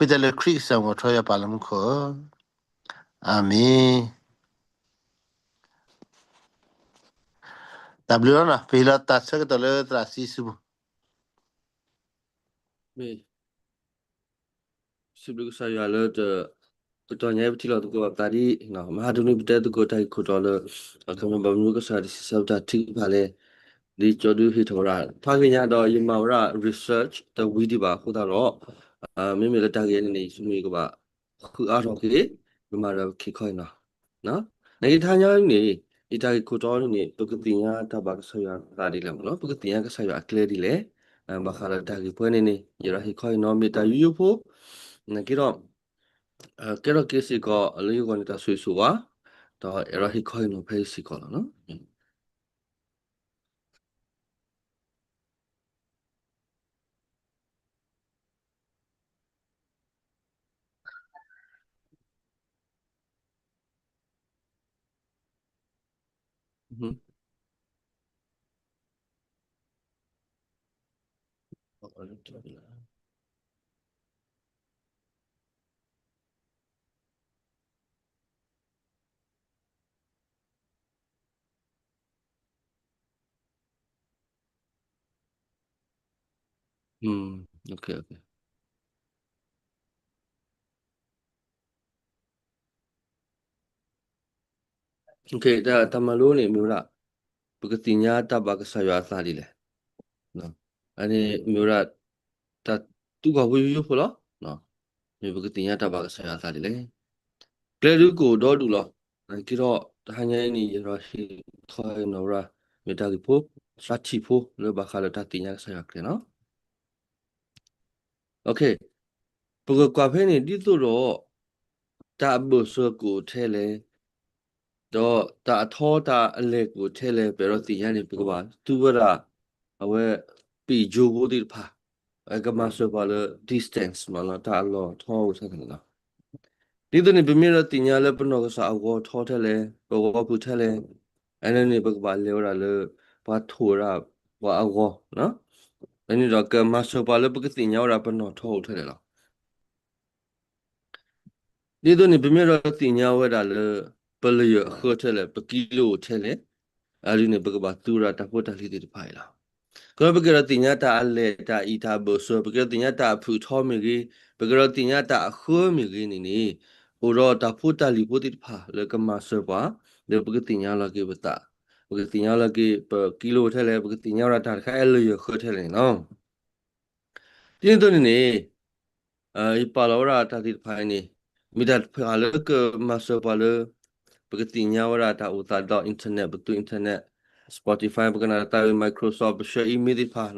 ပတဲလၢခရံာ်ကစၢ်မူထီၣ်ယွၤပာ်လၢမူခိၣ်ဧၢ, အၤမ့ၣ်. တၢ်ဘျုးလီၤနီၤ, ပဟ့ၣ်လီၤတၢ်ဆၢကတီၢ်လၢသရၣ်စံစူၤပူၤ. မ့ၢ် စံးဘျုးကစၢ်ယွၤလၢ တတီၤညါအံၤ ပထံၣ်လိာ်သကိးသးဒ် မဟါတနံၤပတဲသကိးတၢ်ဂ့ၢ်ခိၣ်တီလၢ အခီပညီဘၣ်မနုၤကစၢ်ယွၤတစံးဆၢပတၢ်ထုကဖၣ်လဲၣ်, ဒ်ကၠီဒုဟ့ၣ်ထီၣ်ဝဲဒၣ် ဖးက့ၤညါဒီးယမၤဝဲဒၣ် research တဝံၤဒံးဘၣ်အဃိသတးဒီး မ့မ့ၢ်လၢတၢ်ဂ့ၢ်န့ၣ်န့ၣ် ယဆိကမိၣ်ယကဘၣ် ဃုအါထီၣ်က့ၤ ယမၤဒီးပခံခီအံၤနီၤ. နာ်က့တဟါညါန့ၣ် ယတၢ်ဂ့ၢ်ခိၣ်တီန့ၣ်န့ၣ် ပကသ့ၣ်ညါတၢ်ဘၣ်ကစၢ်ယွၤအသးဒ်လဲၣ်မ့ၢ်နီၤ, ပကသ့ၣ်ညါကစၢ်ယွၤအကျဲဒ်လဲၣ်, ဘၣ်ဃးဒီးတၢ်ဂ့ၢ်ပှဲၤန့ၣ်န့ၣ် ယအဲၣ်ဒိးဟ့ၣ်ခီအံၤနီၤ မ့ၢ်တၢ်ယူးယီၣ်ဖိ, နာ်က့ဒီး ကဲထီၣ်က့ၤစ့ၢ်ကီးလၢယဂီၢ်န့ၣ်တၢ်ဆိၣ်ဂ့ၤဆိၣ်ဝါ, ဒီးအဲၣ်ဒိးဟ့ၣ်ခီအံၤနီၤဖဲအံၤစ့ၢ်ကီးလီၤနီၤ. တၢ်မၤလိန့ၣ်မ့ၢ်ဝဲဒၣ် ပကသ့ၣ်ညါတၢ်ဘၣ်ကစၢ်ယွၤအသးဒ်လဲၣ်. အန့ၣ်မ့ၢ်ဝဲဒၣ် တၢ်သူၣ်ဂီၢ်ဖိယူးယီၣ်ဖိလီၤ. မ့ၢ်ပကသ့ၣ်ညါတၢ်ဘၣ်ကစၢ်ယွၤအသးဒ်လဲၣ်. ကျဲဒုးကအိၣ်ဒီဒူၣ်လီၤ. နာ်က့ဒီး တဟါညါအံၤန့ၣ် ယအဲၣ်ဒိးဟ့ၣ်ခီအံၤနီၤဝဲဒၣ် မ့ၢ်တၢ်ဂ့ၢ်ဖိ သၢထံၣ်ဖိလၢဘၣ်ဃးလၢတၢ်သ့ၣ်ညါကစၢ်ယွၤအကျဲနီၤ. ပကကွၢ်ဖဲန့ၣ် ဒ်သိးဒီး တၢ်အဘၢၣ်စၢၤကအိၣ်ထဲလဲၣ်, ဒီးတၢ်အထီတၢ်အလဲၢ်ကအိၣ်ထဲလဲၣ် ပအဲၣ်ဒိးသ့ၣ်ညါန့ၣ် ပကဘၣ်သူဝဲဒၣ် အဝဲ ပ့ၣ်ယိဖိသ့ၣ်တဖၣ် ကမၤစၢၤပှၤလၢ distance မ့ၢ်နီၤ တၢ်အလီၢ်ထီအိၣ်ထဲလဲၣ်နီၤ. ဒ်သိးန့ၣ် ပမ့ၢ်ဒီးသ့ၣ်ညါလၢပနီၢ်ကစၢ်အဂီၤထီထဲလဲၣ်, ပဂီၤဖုးထဲလဲၣ်, အန့ၣ်န့ၣ် ပကဘၣ်လဲၤဝဲဒၣ်လၢ ပှၤထိၣ်ဝဲဒၣ်ပှၤအဂီၤ, အန့ၣ်ဒီးကမၤစၢၤပှၤလၢပကသ့ၣ်ညါဝဲဒၣ်ပနီၢ်ထီအိၣ်ထဲလဲၣ်လီၤ. ဒ်သိးန့ၣ် ပမ့ၢ်ဒီးသ့ၣ်ညါဝဲဒၣ်လၢ ပလၢၢ်ယၢၢ်အဃၢထဲလဲၣ်, ပကံလိအိၣ်ထဲလဲၣ်, အဒ်န့ၣ် ပကဘၣ်သူဝဲဒၣ်တၢ်ဖိတၢ်လံၤသ့ၣ်တဖၣ်အံၤလီၤ. ခီဖျိပကအဲၣ်ဒိးသ့ၣ်ညါတၢ်အလဲၢ်တၢ်အံၤတၢ်အဘၢၣ်စၢၤ, ပကအဲၣ်ဒိးသ့ၣ်ညါတၢ်အဖုၣ်ထီမ့ၢ်ဂ့ၤ, ပကအဲၣ်ဒိးသ့ၣ်ညါတၢ်အဃၢမ့ၢ်ဂ့ၤန့ၣ်န့ၣ်, အိၣ်ဒီးတၢ်ဖိတၢ်လံၤဖိသ့ၣ်တဖၣ်လၢကမၤစၢၤပှၤ, ဒီးပကသ့ၣ်ညါလီၤက့ၤပသး, ပကသ့ၣ်ညါလီၤက့ၤပကံလိအိၣ်ထဲလဲၣ်, ပကသ့ၣ်ညါဝဲဒၣ်တၢ်တခါအလၢၢ်ယၢၢ်အဃၢထဲလဲၣ်န့ၣ်လီၤ. ဒ်န့ၣ်အသိးန့ၣ်န့ၣ် ယပာ်လီၤဝဲဒၣ်တၢ်သ့ၣ်တဖၣ်အံၤန့ၣ် မ့ၢ်တၢ်တဖၣ်လၢကမၤစၢၤပှၤလၢ ပကသ့ၣ်ညါဝဲဒၣ်တၢ်အိၣ်သးဒီး internet, ပသူ internet, Spotify, ပကနၣ်တၢ်ဂ့ၢ် Microsoft, ပဆှၢ email သ့ၣ်တဖၣ်,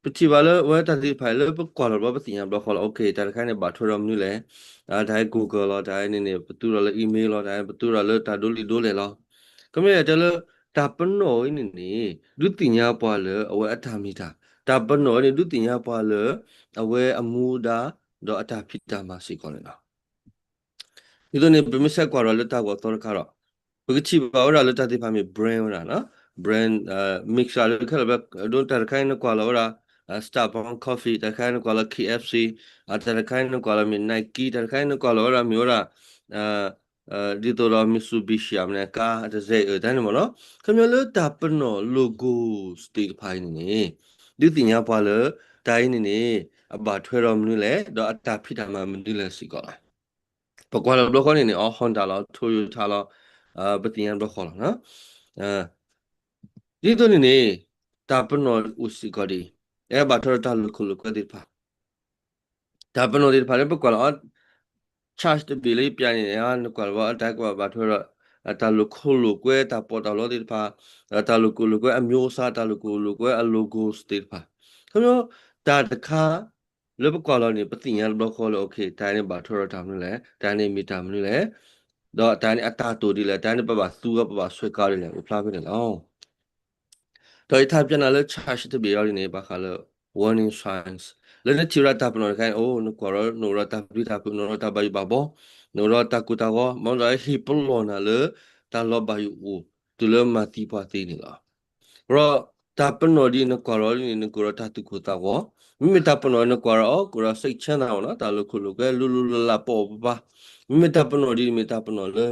ပထံၣ်ဘၣ်လၢအဝဲတၢ်သ့ၣ်တဖၣ်အံၤလၢပကွၢ်လီၤဘျီပသ့ၣ်ညါဘျီဃီလီၤ. တၢ်တခါန့ၣ်ဘၣ်ထွဲဒီးမနုၤလဲၣ်, တၢ်အံၤ Google လီၤ, တၢ်အံၤန့ၣ်န့ၣ် ပသူဒီးလၢ email လီၤ, တၢ်အံၤပသူဒီးလၢတၢ်ဒိလံာ်ဒိလဲၢ်လီၤ. ခီဖျိတဲလၢ တၢ်ပနီၣ်အံၤန့ၣ်န့ၣ် ဒုးသ့ၣ်ညါပှၤလၢအဝဲအတၢ်မ့ၢ်တၢ်, တၢ်ပနီၣ်အံၤန့ၣ် ဒုးသ့ၣ်ညါပှၤလၢ အဝဲအမူဒါ ဒီးအတၢ်ဖံးတၢ်မၤစ့ၢ်ကီးန့ၣ်လီၤ. ဒ်သိးန့ၣ် ပမ့ၢ်ဆဲးကွၢ်ဒီးလၢတၢ်ဂီၤသီတခါဒီး ပကထံၣ်ဘၣ်ဝဲဒၣ်လၢတၢ်သ့ၣ်တဖၣ်မ့ၢ် brand ဝဲဒၣ်, brand, mixer လၢခဲလၢာ်ဘျီ ဒ်တၢ်တခါအံၤနကွၢ်လီၤဝဲဒၣ် Starbucks coffee, တၢ်တခါအံၤနကွၢ်လီၤ KFC, တၢ်တခါအံၤနကွၢ်လီၤမ့ၢ် Nike, တၢ်တခါအံၤနကွၢ်လီၤဝဲဒၣ်မ့ၢ်ဝဲဒၣ် ဒ်သိးဒီး Mitsubishi အမနုၤ အကါတစဲးအတၢ်န့ၣ်မ့ၢ်နီၤ, ခီဖျိလၢတၢ်ပနီၣ် logos သ့ၣ်တဖၣ်အံၤန့ၣ်န့ၣ် ဒုးသ့ၣ်ညါပှၤလၢ တၢ်အံၤန့ၣ်န့ၣ် အဘၣ်ထွဲဒီးမနုၤလဲၣ်, ဒီးအတၢ်ဖံးတၢ်မၤမနုၤလဲၣ်စ့ၢ်ကီးလီၤ. ပကွၢ်လီၤဘျီဃီန့ၣ်န့ၣ် အ Honda လီၤ, Toyota လီၤ, ပသ့ၣ်ညါဘျီဃီလီၤ. ဒ်သိးန့ၣ်န့ၣ် တၢ်ပနီၣ်အိၣ်စ့ၢ်ကီးဒ်အံၤ, အဲၣ်ဘၣ်ထွဲဒီးတၢ်လိာ်ခိၣ်လိာ်ကွဲသ့ၣ်တဖၣ် တၢ်ပနီၣ်သ့ၣ်တဖၣ်လၢပကွၢ်လီၤအီၤ charge တဘ့ၣ်လၢယပျးန့ၣ် နကွၢ်လီၤဘၣ် တၢ်ကဘၣ်ဘၣ်ထွဲဒီး တၢ်လိာ်ခိၣ်လိာ်ကွဲ တၢ်ပီးတၢ်လီသ့ၣ်တဖၣ်, တၢ်လိာ်ခိၣ်လိာ်ကွဲအမျိုးအစား, တၢ်လိာ်ခိၣ်လိာ်ကွဲအ logos သ့ၣ်တဖၣ်. ခီဖျိ တၢ်တခါ လၢပကွၢ်လီၤန့ၣ် ပသ့ၣ်ညါတဘျီဃီလၢ တၢ်အံၤန့ၣ်ဘၣ်ထွဲဒီးတၢ်မနုၤလဲၣ်, တၢ်အံၤန့ၣ်မ့ၢ်တၢ်မနုၤလဲၣ်, ဒီးတၢ်အံၤန့ၣ်အတၢ်တိာ်ဒ်လဲၣ်, တၢ်အံၤန့ၣ်ပဘၣ်သူဝဲ ပဘၣ်ဆွဲကါဒ်လဲၣ် အိၣ်ဖျါဖဲန့ၣ်လီၤ. ဒီးယထါပျးနၤလၢ charge တဘ့ၣ်အံၤဒ်န့ၣ် ဘၣ်ဃးလၢ warning signs လၢနထံၣ်ဝဲဒၣ်တၢ်ပနီၣ်တခါန့ၣ် အိၣ် နကွၢ်ဒီး နအိၣ်ဒီးတၢ်ပျံၤတၢ်ဖုး, နအိၣ်ဒီးတၢ်ဘၣ်ယိၣ်ဘၣ်ဘီ, နအိၣ်ဒီးတၢ်ကိၢ်တၢ်ဂီၤ, မ့ၢ်ဒီးဟ့ၣ်ပလီၢ်နၤလၢ တၢ်လီၤဘၣ်ယိၣ်အိၣ် တုၤလၢမၤသံပှၤသ့န့ၣ်လီၤ. ဒီးတၢ်ပနီၣ်ဒ်နကွၢ်လီၤဒ်န့ၣ် နကအိၣ်ဒီးတၢ်သူၣ်ကိၢ်သးဂီၤ, မ့မ့ၢ်တၢ်ပနီၣ်နကွၢ်ဒီးအီၤ ကိးဒီးစိတ်ချမ်းသာ မ့ၢ်နီၤ, တၢ်လိၤခိၣ်လိၤကွဲ လိၤလိၤလၢ်လၢ် ပီၣ်ပပၤ, မ့မ့ၢ်တၢ်ပနီၣ်ဒ်န့ၣ် မ့ၢ်တၢ်ပနီၣ်လၢ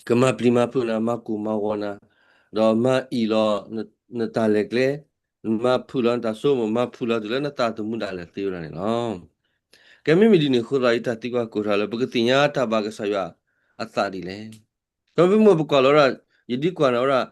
ကမၤပျံၤမၤဖုးနၤ, မၤကိၢ်မၤဂီၤနၤ, ဒီးမၤအံၣ်လီၤနတၢ်လဲၤကျဲ, မၤဖုးလီၤနတၢ်ဆိကမိၣ်, မၤဖုးလီၤတုၤလၢနသးသမူဒၣ်လဲာ်သ့ဝဲဒၣ်န့ၣ်လီၤ. ကဲ မ့မ့ၢ်ဒ်န့ၣ်အဃိသတး ယတၢ်သံကွၢ်ကိးထီၣ်လၢ ပကသ့ၣ်ညါတၢ်ဘၣ်ကစၢ်ယွၤအသးဒ်လဲၣ်. ဒီးပမ့ၢ်ပကွၢ်လီၤဝဲဒၣ် ယဒ်ကွၢ်န့ၣ်ဝဲဒၣ်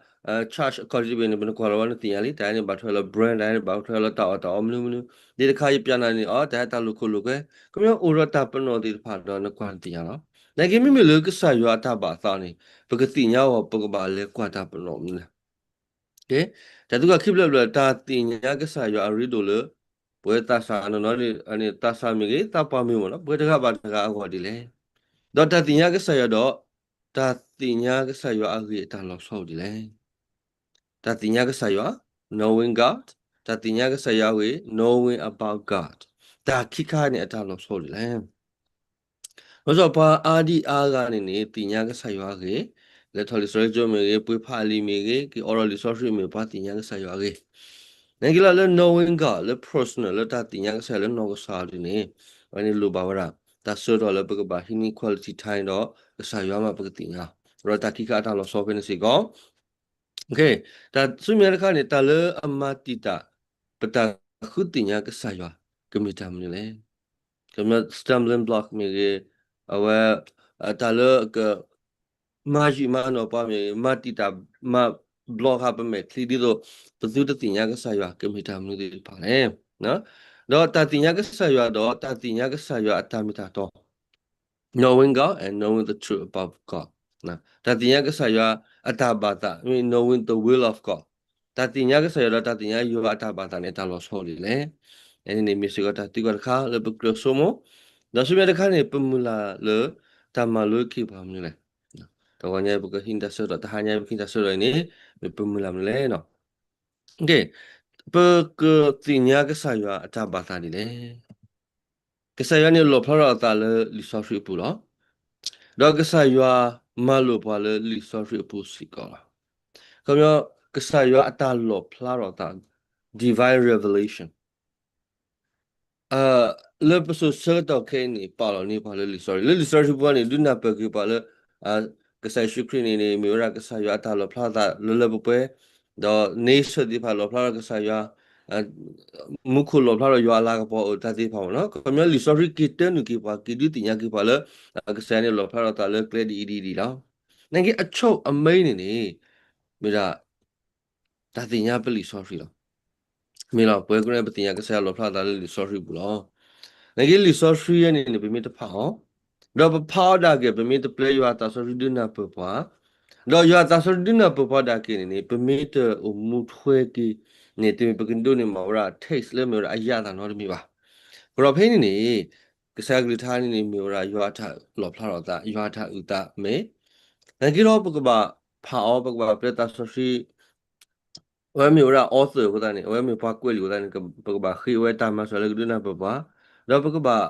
church အခီၣ်ထံးတဘ့ၣ်န့ၣ် ပနကွၢ်လီၤဝဲ နသ့ၣ်ညါလံ, တၢ်အံၤန့ၣ် ဘၣ်ထွဲလၢ brand, တၢ်အံၤန့ၣ်ဘၣ်ထွဲလၢတၢ်အီၣ်တၢ်အီမနုၤမနုၤ, ဒ်တခါယပျးနၤန့ၣ် အီ တၢ်ဟဲတၢ်လိၤခိၣ်လိၤကွဲ, ခီပညီအိၣ်ဒီးတၢ်ပနီၣ်သ့ၣ်တဖၣ်ဒီးနကွၢ်နသ့ၣ်ညါလီၤ. နာ်က့ မ့မ့ၢ်လၢကစၢ်ယွၤအတၢ်ဘၣ်အသးန့ၣ် ပကသ့ၣ်ညါအီၤ ပကဘၣ်လဲၤကွၢ်တၢ်ပနီၣ်မနုၤလဲၣ်. ကဲ, တၢ်သံကွၢ်ခံဖျၢၣ်ဖျၢၣ် တၢ်သ့ၣ်ညါကစၢ်ယွၤအရ့ဒိၣ်လၢ ပဝဲသးစၢ်နီၢ်နီၢ်န့ၣ် သးစၢ်မ့ၢ်ဂ့ၤ သးပှၢ်မ့ၢ်ဂ့ၤမ့ၢ်နီၤ ပဝဲတဂၤဘၣ်တဂၤအဂီၢ်ဒ်လဲၣ်. ဒီးတၢ်သ့ၣ်ညါကစၢ်ယွၤဒီး တၢ်သ့ၣ်ညါကစၢ်ယွၤအဂ့ၢ်အတၢ်လီၤဆီအိၣ်ဒ်လဲၣ်. တၢ်သ့ၣ်ညါကစၢ်ယွၤ knowing God, တၢ်သ့ၣ်ညါကစၢ်ယွၤအဂ့ၢ် knowing about God, တၢ်ခံခါန့ၣ်အတၢ်လီၤဆီအိၣ်ဒ်လဲၣ်. လီၤဆီပှၤအါဒံအါဂၤန့ၣ်န့ၣ် သ့ၣ်ညါကစၢ်ယွၤအဂ့ၢ်, လဲၤထီၣ်လံာ်စီဆှံကၠိမ့ၢ်ဂ့ၤ, ပှ့ၤဖးအလံာ်မ့ၢ်ဂ့ၤ, က့ၤအိးထီၣ်လံာ်စီဆှံမ့ၢ် ပှၤသ့ၣ်ညါကစၢ်ယွၤအဂ့ၢ်. နာ်က့လီၤလၢ knowing God လၢ personal လၢတၢ်သ့ၣ်ညါကစၢ်ယွၤလၢနီၢ်ကစၢ်ဒ်န့ၣ် အဝဲန့ၣ်လိၣ်ဘၣ်ဝဲဒၣ် တၢ်ဆၢကတီၢ်လၢပကဘၣ်ဟံးန့ၢ် quality time ဒီးကစၢ်ယွၤမးပကသ့ၣ်ညါ, ဒီးတၢ်ခံခါအတၢ်လီၤဆီဖဲန့ၣ်စ့ၢ်ကီး တၢ်ဆူမဲာ်ညါတခါန့ၣ် တၢ်လၢအမၤတံာ်တာ် ပတၢ်ဃုသ့ၣ်ညါကစၢ်ယွၤ ကမ့ၢ်တၢ်မနုၤလဲၣ်. ကမ့ၢ် stumbling block မ့ၢ်ဂ့ၤ, အဝဲ တၢ်လၢက မၤယံာ်မၤနီၢ်ပှၤမ့ၢ်ဂ့ၤ, မၤတံာ်တာ် မၤ block ဃာ်ပမဲာ်ချံဒ်သိး ပသုတသ့ၣ်ညါကစၢ်ယွၤ ကမ့ၢ်တၢ်မနုၤသ့ၣ်တဖၣ်လဲၣ်. ဒီးတၢ်သ့ၣ်ညါကစၢ်ယွၤဒီး တၢ်သ့ၣ်ညါကစၢ်ယွၤအတၢ်မ့ၢ်တၢ်တီ knowing God and knowing the truth about God, တၢ်သ့ၣ်ညါကစၢ်ယွၤအတၢ်ဘၣ်သး မ့ၢ် knowing the will of God, တၢ်သ့ၣ်ညါကစၢ်ယွၤဒီးတၢ်သ့ၣ်ညါယွၤအတၢ်ဘၣ်သးန့ၣ် တၢ်လီၤဆီဒ်လဲၣ်. အန့ၣ်မ့ၢ်စ့ၢ်ကီးတၢ်သံကွၢ်တခါလၢပကြၢးဆိကမိၣ်, ဒီးဆူမဲာ်ညါတခါန့ၣ် ပမုၢ်လၢ်လၢ တၢ်မၤလိက့ၤပှၤမနုၤလဲၣ်. တဂီၤညါပကဟံးတၢ်ဆၢကတီၢ်, တဟါညါပကဟံးတၢ်ဆၢကတီၢ်အံၤန့ၣ် မ့ၢ်ပမုၢ်လၢ်မနုၤလဲၣ်. ပကသ့ၣ်ညါကစၢ်ယွၤအတၢ်ဘၣ်သးဒ်လဲၣ်. ကစၢ်ယွၤန့ၣ်လီၣ်ဖျါထီၣ်အသးလၢလံာ်စီဆှံအပူၤလီၤ. ဒီးကစၢ်ယွၤမၤလိာ်ပှၤလၢလံာ်စီဆှံအပူၤစ့ၢ်ကီးလီၤ. ခီပညီ ကစၢ်ယွၤအတၢ်လီၣ်ဖျါထီၣ်အသး divine revelation လၢပစိၤဆၢကတီၢ်ခဲအံၤန့ၣ် ပာ်လီၤန့ၢ်ပှၤလၢလံာ်စီဆှံ, လၢလံာ်စီဆှံပူၤန့ၣ် ဒုးနၢ်ပၢၢ်က့ၤပှၤလၢ ကစၢ်ယ့ၣ်ၡူးခရံာ်န့ၣ်န့ၣ် မ့ၢ်ဝဲဒၣ်ကစၢ်ယွၤအတၢ်လီၣ်ဖျါထီၣ်အသးလၢလၢပှဲၤပှဲၤ, ဒီး nature သ့ၣ်တဖၣ်လီၣ်ဖျါထီၣ်ကစၢ်ယွၤ မူခိၣ်လီၣ်ဖျါထီၣ်ယွၤအလၤကပီၤအိၣ်တၢ်သ့ၣ်တဖၣ်မ့ၢ်နီၤ, ခီပညီလံာ်စီဆှံက့ၤတၢနုာ်က့ၤပှၤ က့ၤဒုးသ့ၣ်ညါက့ၤပှၤလၢ ကစၢ်ယွၤန့ၣ်လီၣ်ဖျါထီၣ်အသးလၢကျဲဒ်အံၤဒ်အံၤလီၤ. နာ်က့အဆိကတၢၢ်အမ့ၢ်န့ၣ်န့ၣ် မ့ၢ်ဒၣ် တၢ်သ့ၣ်ညါပလံာ်စီဆှံလီၤ. မ့ၢ်လီၤ ပဝဲကရၢပသ့ၣ်ညါကစၢ်ယွၤလီၣ်ဖျါအသးလၢလံာ်စီဆှံပူၤလီၤ. နာ်က့လံာ်စီဆှံအံၤန့ၣ်န့ၣ် ပမ့ၢ်တဖးအီၤ, ဒီးပဖးအီၤဒၣ်က့ၤ ပမ့ၢ်တပျဲယွၤအသးစီဆှံဒုးနၢ်ပၢၢ်ပှၤ, ဒီးယွၤအသးစီဆှံဒုးနၢ်ပၢၢ်ပှၤဒၣ်က့ၤန့ၣ်န့ၣ် ပမ့ၢ်တအိၣ်မူထွဲက့ၤန့ၣ် တမ့ၢ်ပကဒိးန့ၢ်ဘၣ်ဝဲဒၣ် taste လၢမ့ၢ်ဝဲဒၣ်အရသာနီတမံၤဘၣ်. ကဒီးဖဲန့ၣ်န့ၣ် ကစၢ်ယွၤကလုၢ်ကထါန့ၣ်န့ၣ် မ့ၢ်ဝဲဒၣ်ယွၤအတၢ်လီၣ်ဖျါထီၣ်အသး ယွၤအတၢ်အုၣ်သးမ့ၢ်, နာ်က့ဒီးပကဘၣ်ဖးအီၤ ပကဘၣ်ပျဲသးစီဆှံ အဝဲမ့ၢ်ဝဲဒၣ် author အဃိသတးန့ၣ် အဝဲမ့ၢ်ပှၤကွဲးလံာ်အဃိသတးန့ၣ် ပကဘၣ်ဃ့ဝဲတၢ်မၤစၢၤလၢကဒုးနၢ်ပၢၢ်ပှၤ, ဒီးပကဘၣ်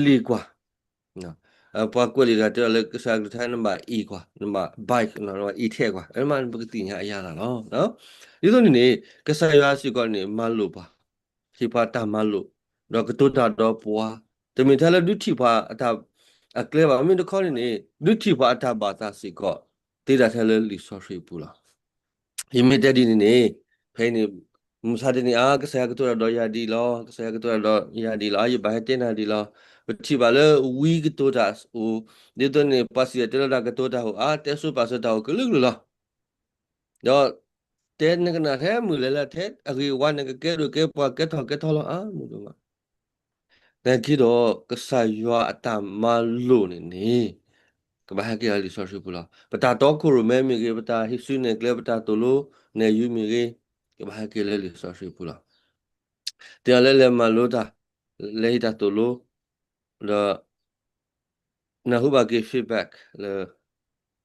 လ့ၣ်ကွၢ်, ပှၤကွဲးလံာ်တဂၤတဲအီၤလၢကစၢ်ယွၤကလုၢ်ကထါ နဘၣ်အ့ၣ်ကွၢ်, နဘၣ် bike နဘၣ်အ့ၣ်ထဲကွၢ်, အမ့ၢ်ပကသ့ၣ်ညါအရသာလီၤ. ဒ်သိးန့ၣ်န့ၣ် ကစၢ်ယွၤစ့ၢ်ကီးန့ၣ် မၤလိာ်ပှၤ, ဟ့ၣ်ပှၤတၢ်မၤလိာ်, ဒီးကတိၤတၢ်ဒီးပှၤ, တမ့ၢ်ထဲလၢဒုးထံၣ်ပှၤအတၢ်အကျဲဘၣ်, မ့မ့ၢ်တခီန့ၣ်န့ၣ် ဒုးထံၣ်ပှၤအတၢ်ဘၣ်သးစ့ၢ်ကီး သ့ဒၣ်ထဲလၢလံာ်စီဆှံအပူၤလီၤ. ယမ့ၢ်တဲဒ်န့ၣ်န့ၣ် ဖဲအံၤန့ၣ် မုၢ်ဆါတနံၤအါ ကစၢ်ယွၤကတိၤတၢ်ဒီးယၤဒ်အံၤလီၤ, ကစၢ်ယွၤကတိၤတၢ်ဒီးယၤဒ်အံၤလီၤ, အါ ယဘၣ်ဟဲတဲနၤဒ်အံၤလီၤ. ပထံၣ်ဘၣ်လၢဝံကတိၤတၢ်အိၣ်, ဒ်သိးန့ၣ် ပှၤစံၣ်တဲၤတဲလီၤတၢ်ကတိၤတၢ်အိၣ်, အါ တဲဆိပာ်စၢၤတၢ်အိၣ်ကလုာ်ကလုာ်လီၤ. ဒီး တဲနကနၣ်ထဲမုၢ်လဲၤလၢထဲအဂ့ၤဝါန့ၣ် ကကဲဒိၣ်ကဲပှၤကဲထီၣ်ကဲထီၣ်လီၤ အါ မုၢ်ဒိၣ်မး နာ်က့ဒီး ကစၢ်ယွၤအတၢ်မၤလိာ်န့ၣ်န့ၣ် ကဘၣ်ဟဲက့ၤလၢလံာ်စီဆှံပူၤလီၤ. ပတၢ်တီခိၣ်ရိၣ်မဲမ့ၢ်ဂ့ၤ, ပတၢ်ဟံးစုနဲၣ်ကျဲ, ပတၢ်သိၣ်လိနဲၣ်ယုာ်မ့ၢ်ဂ့ၤ, ကဘၣ်ဟဲက့ၤလၢလံာ်စီဆှံပူၤလီၤ. သ့ၣ်ညါလၢလဲၤမၤလိတၢ်, လဲၤဟ့ၣ်တၢ်သိၣ်လိ, ဒီး နၢ်ဟူဘၣ်က့ၤ feedback လၢ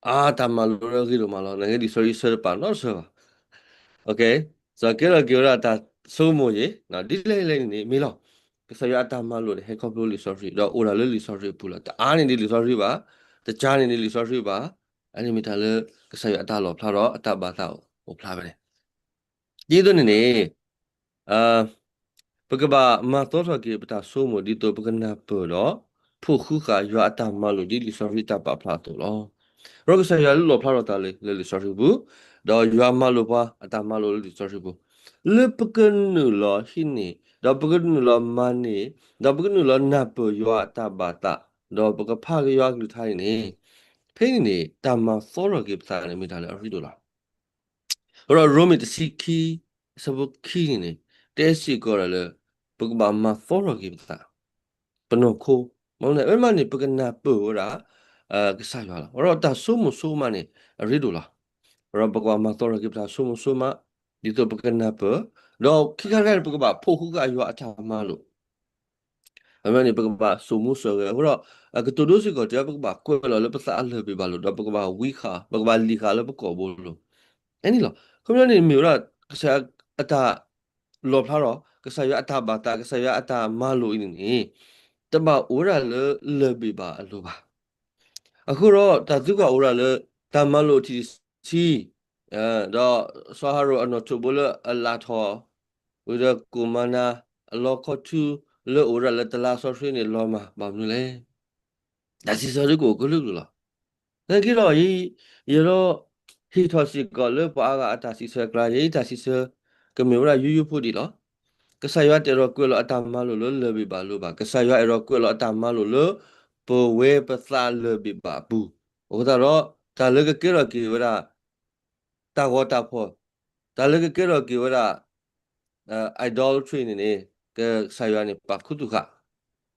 အါ တၢ်မၤလိာ်လၢအဂ့ၤဒိၣ်မးလီၤ. နာ်က့လံာ်စီဆှံဆၢတပာ်နီတဆၢဘၣ်. ကဲ, စီၤကဲလီၤက့ၤဝဲဒၣ်တၢ်ဆိကမိၣ်ယ့ၤ, ဒ်လဲၣ်လဲၣ်န့ၣ်န့ၣ် မ့ၢ်လီၤ. ကစၢ်ယွၤအတၢ်မၤလိာ်န့ၣ် ဟဲခီဖျိလံာ်စီဆှံ ဒီးအိၣ်ဒၣ်လၢလံာ်စီဆှံအပူၤလီၤ. တအါန့ၢ်ဒံးလံာ်စီဆှံဘၣ်, တကါန့ၢ်ဒံးလံာ်စီဆှံဘၣ်, အန့ၣ်မ့ၢ်တၢ်လၢကစၢ်ယွၤအတၢ်လီၣ်ဖျါဒီးအတၢ်ဘၣ်သးအိၣ်ဖျါဖဲန့ၣ် ဒ်သိးန့ၣ်န့ၣ် အ ပကဘၣ်မၤသီထီၣ်က့ၤပတၢ်ဆိကမိၣ် ဒ်သိးပကနၢ်ပၢၢ်ဒီး ဖိးဃုဃာ်ယွၤအတၢ်မၤလိာ်ဒ်လံာ်စီဆှံတၢ်ပာ်ဖျါအသိးလီၤ. ဒီးကစၢ်ယွၤလၢလီၣ်ဖျါထီၣ်သးလၢလံာ်စီဆှံပူၤ, ဒီးယွၤမၤလိာ်ပှၤအတၢ်မၤလိာ်လၢလံာ်စီဆှံပူၤ, လၢပကနုာ်လီၤဟံးန့ၢ်, ဒီးပကနုာ်လီၤမၤန့ၢ်, ဒီးပကနုာ်လီၤနၢ်ပၢၢ်ယွၤအတၢ်ဘၣ်သး, ဒီးပကဖးက့ၤယွၤအကလုၢ်ကထါန့ၣ်န့ၣ်, ဖဲန့ၣ်န့ၣ် တၢ်မၤသီထီၣ်က့ၤပသးန့ၣ် မ့ၢ်တၢ်လၢအရ့ဒိၣ်လီၤ. အဃိဒီးရိမ့ၤတဆံခံ, အဆၢဖိခံန့ၣ်န့ၣ် တဲစ့ၢ်ကီးဒၣ်လၢ ပကဘၣ်မၤသီထီၣ်က့ၤပသး, ပနီၢ်ခိ, မ့ၢ်ဝဲမးန့ၣ် ပကနၢ်ပၢၢ်ဝဲဒၣ် ကစၢ်ယွၤလီၤ. အဃိဒီးတၢ်ဆိကမိၣ်ဆိကမးန့ၣ် အရ့ဒိၣ်လီၤ. အဃိဒီးပကဘၣ်မၤသီထီၣ်က့ၤပတၢ်ဆိကမိၣ်ဆိကမး, ဒ်သိးပကနၢ်ပၢၢ်, ဒီးခံခါတခါန့ၣ် ပကဘၣ်ဖိးဃုဃာ်ယွၤအတၢ်မၤလိာ် အဝဲန့ၣ် ပကဘၣ်စိာ်မူစိာ်ဂဲၤ, အဃိဒီး ကတိၤဒိစ့ၢ်ကီးတဲ ပကဘၣ်ကွဲးလီၤလၢပသးအလၢၢ်ဘ့ၣ်ဘၣ်လိာ်, ဒီးပကဘၣ်ဝံဃာ်, ပကဘၣ်လံာ်ဃာ်လၢပကိာ်ဘိလိၤ. အဲန့ၣ်လီၤ. ခီပညီန့ၣ်မ့ၢ်ဝဲဒၣ် ကစၢ်အတၢ်လီၣ်ဖျါထီၣ်, ကစၢ်ယွၤအတၢ်ဘၣ်သး, ကစၢ်ယွၤအတၢ်မၤလိာ်အံၤန့ၣ်န့ၣ် တဘၣ်အိၣ်ဝဲဒၣ်လၢလၢၢ်ဘ့ၣ်ဘၣ်အလိၤဘၣ်. အဃိဒီးတၢ်သံကွၢ်အိၣ်ဝဲဒၣ်လၢ တၢ်မၤလိာ်ထံၣ်တဆံ ဒီးစီၤအၤဟရိၣ်အနီၣ်ထိးဘိလၢအလၢ်ထီၣ် ဝံၤဒီးကိၣ်မၤနၤ အလီခီထူလၢအိၣ်ဝဲဒၣ်လၢတလါစီဆှံန့ၣ်လီၤမၢ် ဘၣ်မနုၤလဲၣ်. တၢ်စံးဆၢဒ်ကအိၣ်ကလုာ်ကလုာ်လီၤ. နာ်က့ဒီး ယဲဒီး ဟ့ၣ်ထီၣ်စ့ၢ်ကီးလၢပှၤအါဂၤအတၢ်စံးဆၢအကျါ, ယဲအတၢ်စံးဆၢ ကမ့ၢ်ဝဲဒၣ်ယိယိဖိဒံးလီၤ. ကစၢ်ယွၤတအဲၣ်ဒိးကွဲးလီၤအတၢ်မၤလိာ်လၢလၢၢ်ဘ့ၣ်ဘၣ်လိၤဘၣ်. ကစၢ်ယွၤအဲၣ်ဒိးကွဲးလီၤအတၢ်မၤလိာ်လၢ ပဝဲပသးလၢၢ်ဘ့ၣ်ဘၣ်အပူၤ. အဃိသတးဒီး တၢ်လၢကကဲထီၣ်က့ၤဝဲဒၣ် တၢ်ဂီၤတၢ်ဖီၣ်, တၢ်လၢကကဲထီၣ်က့ၤဝဲဒၣ် idolatry န့ၣ်န့ၣ် ကစၢ်ယွၤန့ၣ်ပာ်ခူသူၣ်ဃာ်,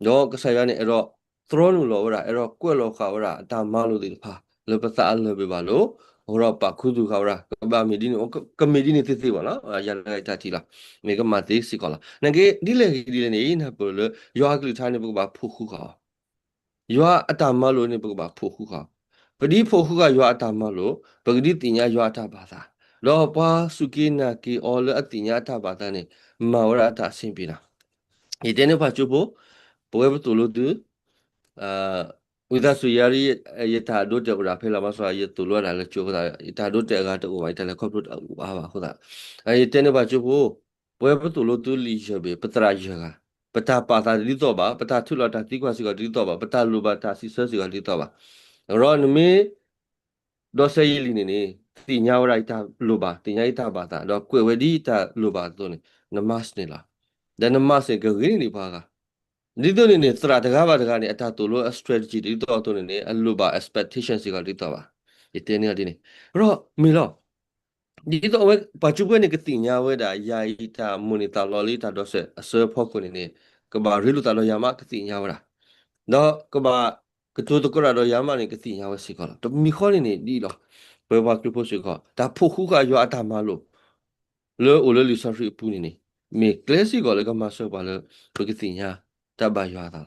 ဒီးကစၢ်ယွၤန့ၣ် အဲၣ်ဒိးသြီနုာ်လီၤဝဲဒၣ်, အဲၣ်ဒိးကွဲးလီၤဃာ်ဝဲဒၣ် အတၢ်မၤလိာ်သ့ၣ်တဖၣ် လၢပသးအလၢၢ်ဘ့ၣ်ဘၣ်လိၤ, အဃိဒီးပာ်ခူသူၣ်ဃာ်ဝဲဒၣ် ကဘၣ်မ့ၢ်ဒ်န့ၣ်, ကမ့ၢ်ဒ်န့ၣ်သ့သ့ဘၣ်နီၤ, ယၤတဂၤအတၢ်ထံၣ်လီၤ, မ့ၢ်ကမၤသ့စ့ၢ်ကီးလီၤ. နာ်က့ ဒ်လဲၣ်ဂ့ၤဒ်လဲၣ်န့ၣ် ယနၢ်ပၢၢ်လၢ ယွၤအကလုၢ်ကထါန့ၣ် ပကဘၣ်ဖိးဃုဃာ်အီၤ ယွၤအတၢ်မၤလိာ်န့ၣ် ပကဘၣ်ဖိးဃုဃာ်. ပဒ်ဖိးဃုဃာ်ယွၤအတၢ်မၤလိာ်, ပကဒ်သ့ၣ်ညါယွၤအတၢ်ဘၣ်သး, ဒီးပှၤစူၢ်က့ၤနာ်က့ၤအီၤလၢအသ့ၣ်ညါအတၢ်ဘၣ်သးန့ၣ် မၤဝဲဒၣ်အတၢ်အဆ့ပ့ၤနီၤ. ယတဲန့ၢ်ပှၤကၠိဖိ, ပဝဲပသိၣ်လိသု, ဝံသးစူၤယၤ ယတၢ်ဒိတဲာ်အိၣ်ဒၣ်ဖဲလီၤ, ဘၣ်ဆၣ်ယသိၣ်လိဝဲဒၣ်လၢကၠိအဃိသတး, ယတၢ်ဒိတဲာ်အဂၤတအိၣ်ဘၣ်, ယတၢ်လဲၤခီဖျိတအိၣ်အါဘၣ်အဃိသတး, ယတဲန့ၢ်ပှၤကၠိဖိ, ပဝဲပသိၣ်လိသုလံာ်ယၢၢ်ဘ့ၣ်, ပသရၣ်ယဲၢ်ဂၤ, ပတၢ်ပာ်သးတဒ်သိးဘၣ်, ပတၢ်ထုးလီၤတၢ်သံကွၢ်စ့ၢ်ကီးတဒ်သိးဘၣ်, ပတၢ်လိၣ်ဘၣ်တၢ်စံးဆၢစ့ၢ်ကီးတဒ်သိးဘၣ်. အဃိဒီးနမ့ၢ် ဒီးစဲယလံာ်န့ၣ်န့ၣ် သ့ၣ်ညါဝဲဒၣ်ယတၢ်လိၣ်ဘၣ်, သ့ၣ်ညါယတၢ်ဘၣ်သး, ဒီးကွဲးဝဲဒ်ယတၢ်လိၣ်ဘၣ်အသိးန့ၣ် န mask န့ၣ်လီၤ. ဒီးန mask န့ၣ် ကဂ့ၤန့ၢ်ဒံးပှၤဂၤ. ဒ်သိးန့ၣ်န့ၣ် သရၣ်တဂၤဘၣ်တဂၤန့ၣ် အတၢ်သိၣ်လိအ strategy တဒ်သိးအသိးန့ၣ်န့ၣ် အလိၣ်ဘၣ် expectation စ့ၢ်ကီးတဒ်သိးဘၣ်. ယတဲန့ၢ်အီၤဒ်န့ၣ်. အဃိဒီးမ့ၢ်လီၤ. ဒ်သိးအဝဲ ပှၤကၠိဖိန့ၣ် ကသ့ၣ်ညါဝဲဒၣ် ယၤအံၤတၢ်မိၣ်န့ၢ်သးလီလၢယတၢ်ဒိးစဲးအဆၢဖီခိၣ်န့ၣ်န့ၣ် ကဘၣ်ရ့လိာ်သးဒီးယၤမး ကသ့ၣ်ညါဝဲဒၣ်. ဒီးကဘၣ်ကတိၤသကိးတၢ်ဒီးယၤမးန့ၣ် ကသ့ၣ်ညါဝဲစ့ၢ်ကီးလီၤ. တမံၤဃီန့ၣ်န့ၣ် ဒ်အံၤလီၤ. ပဝဲပှၤခရံာ်ဖိစ့ၢ်ကီး တၢ်ဖိးဃူဃာ်ယွၤအတၢ်မၤလိာ် လၢအိၣ်လၢလံာ်စီဆှံအပူၤန့ၣ်န့ၣ် မ့ၢ်ကျဲစ့ၢ်ကီးလၢကမၤစၢၤပှၤလၢ ပကသ့ၣ်ညါတၢ်ဘၣ်ယွၤအသး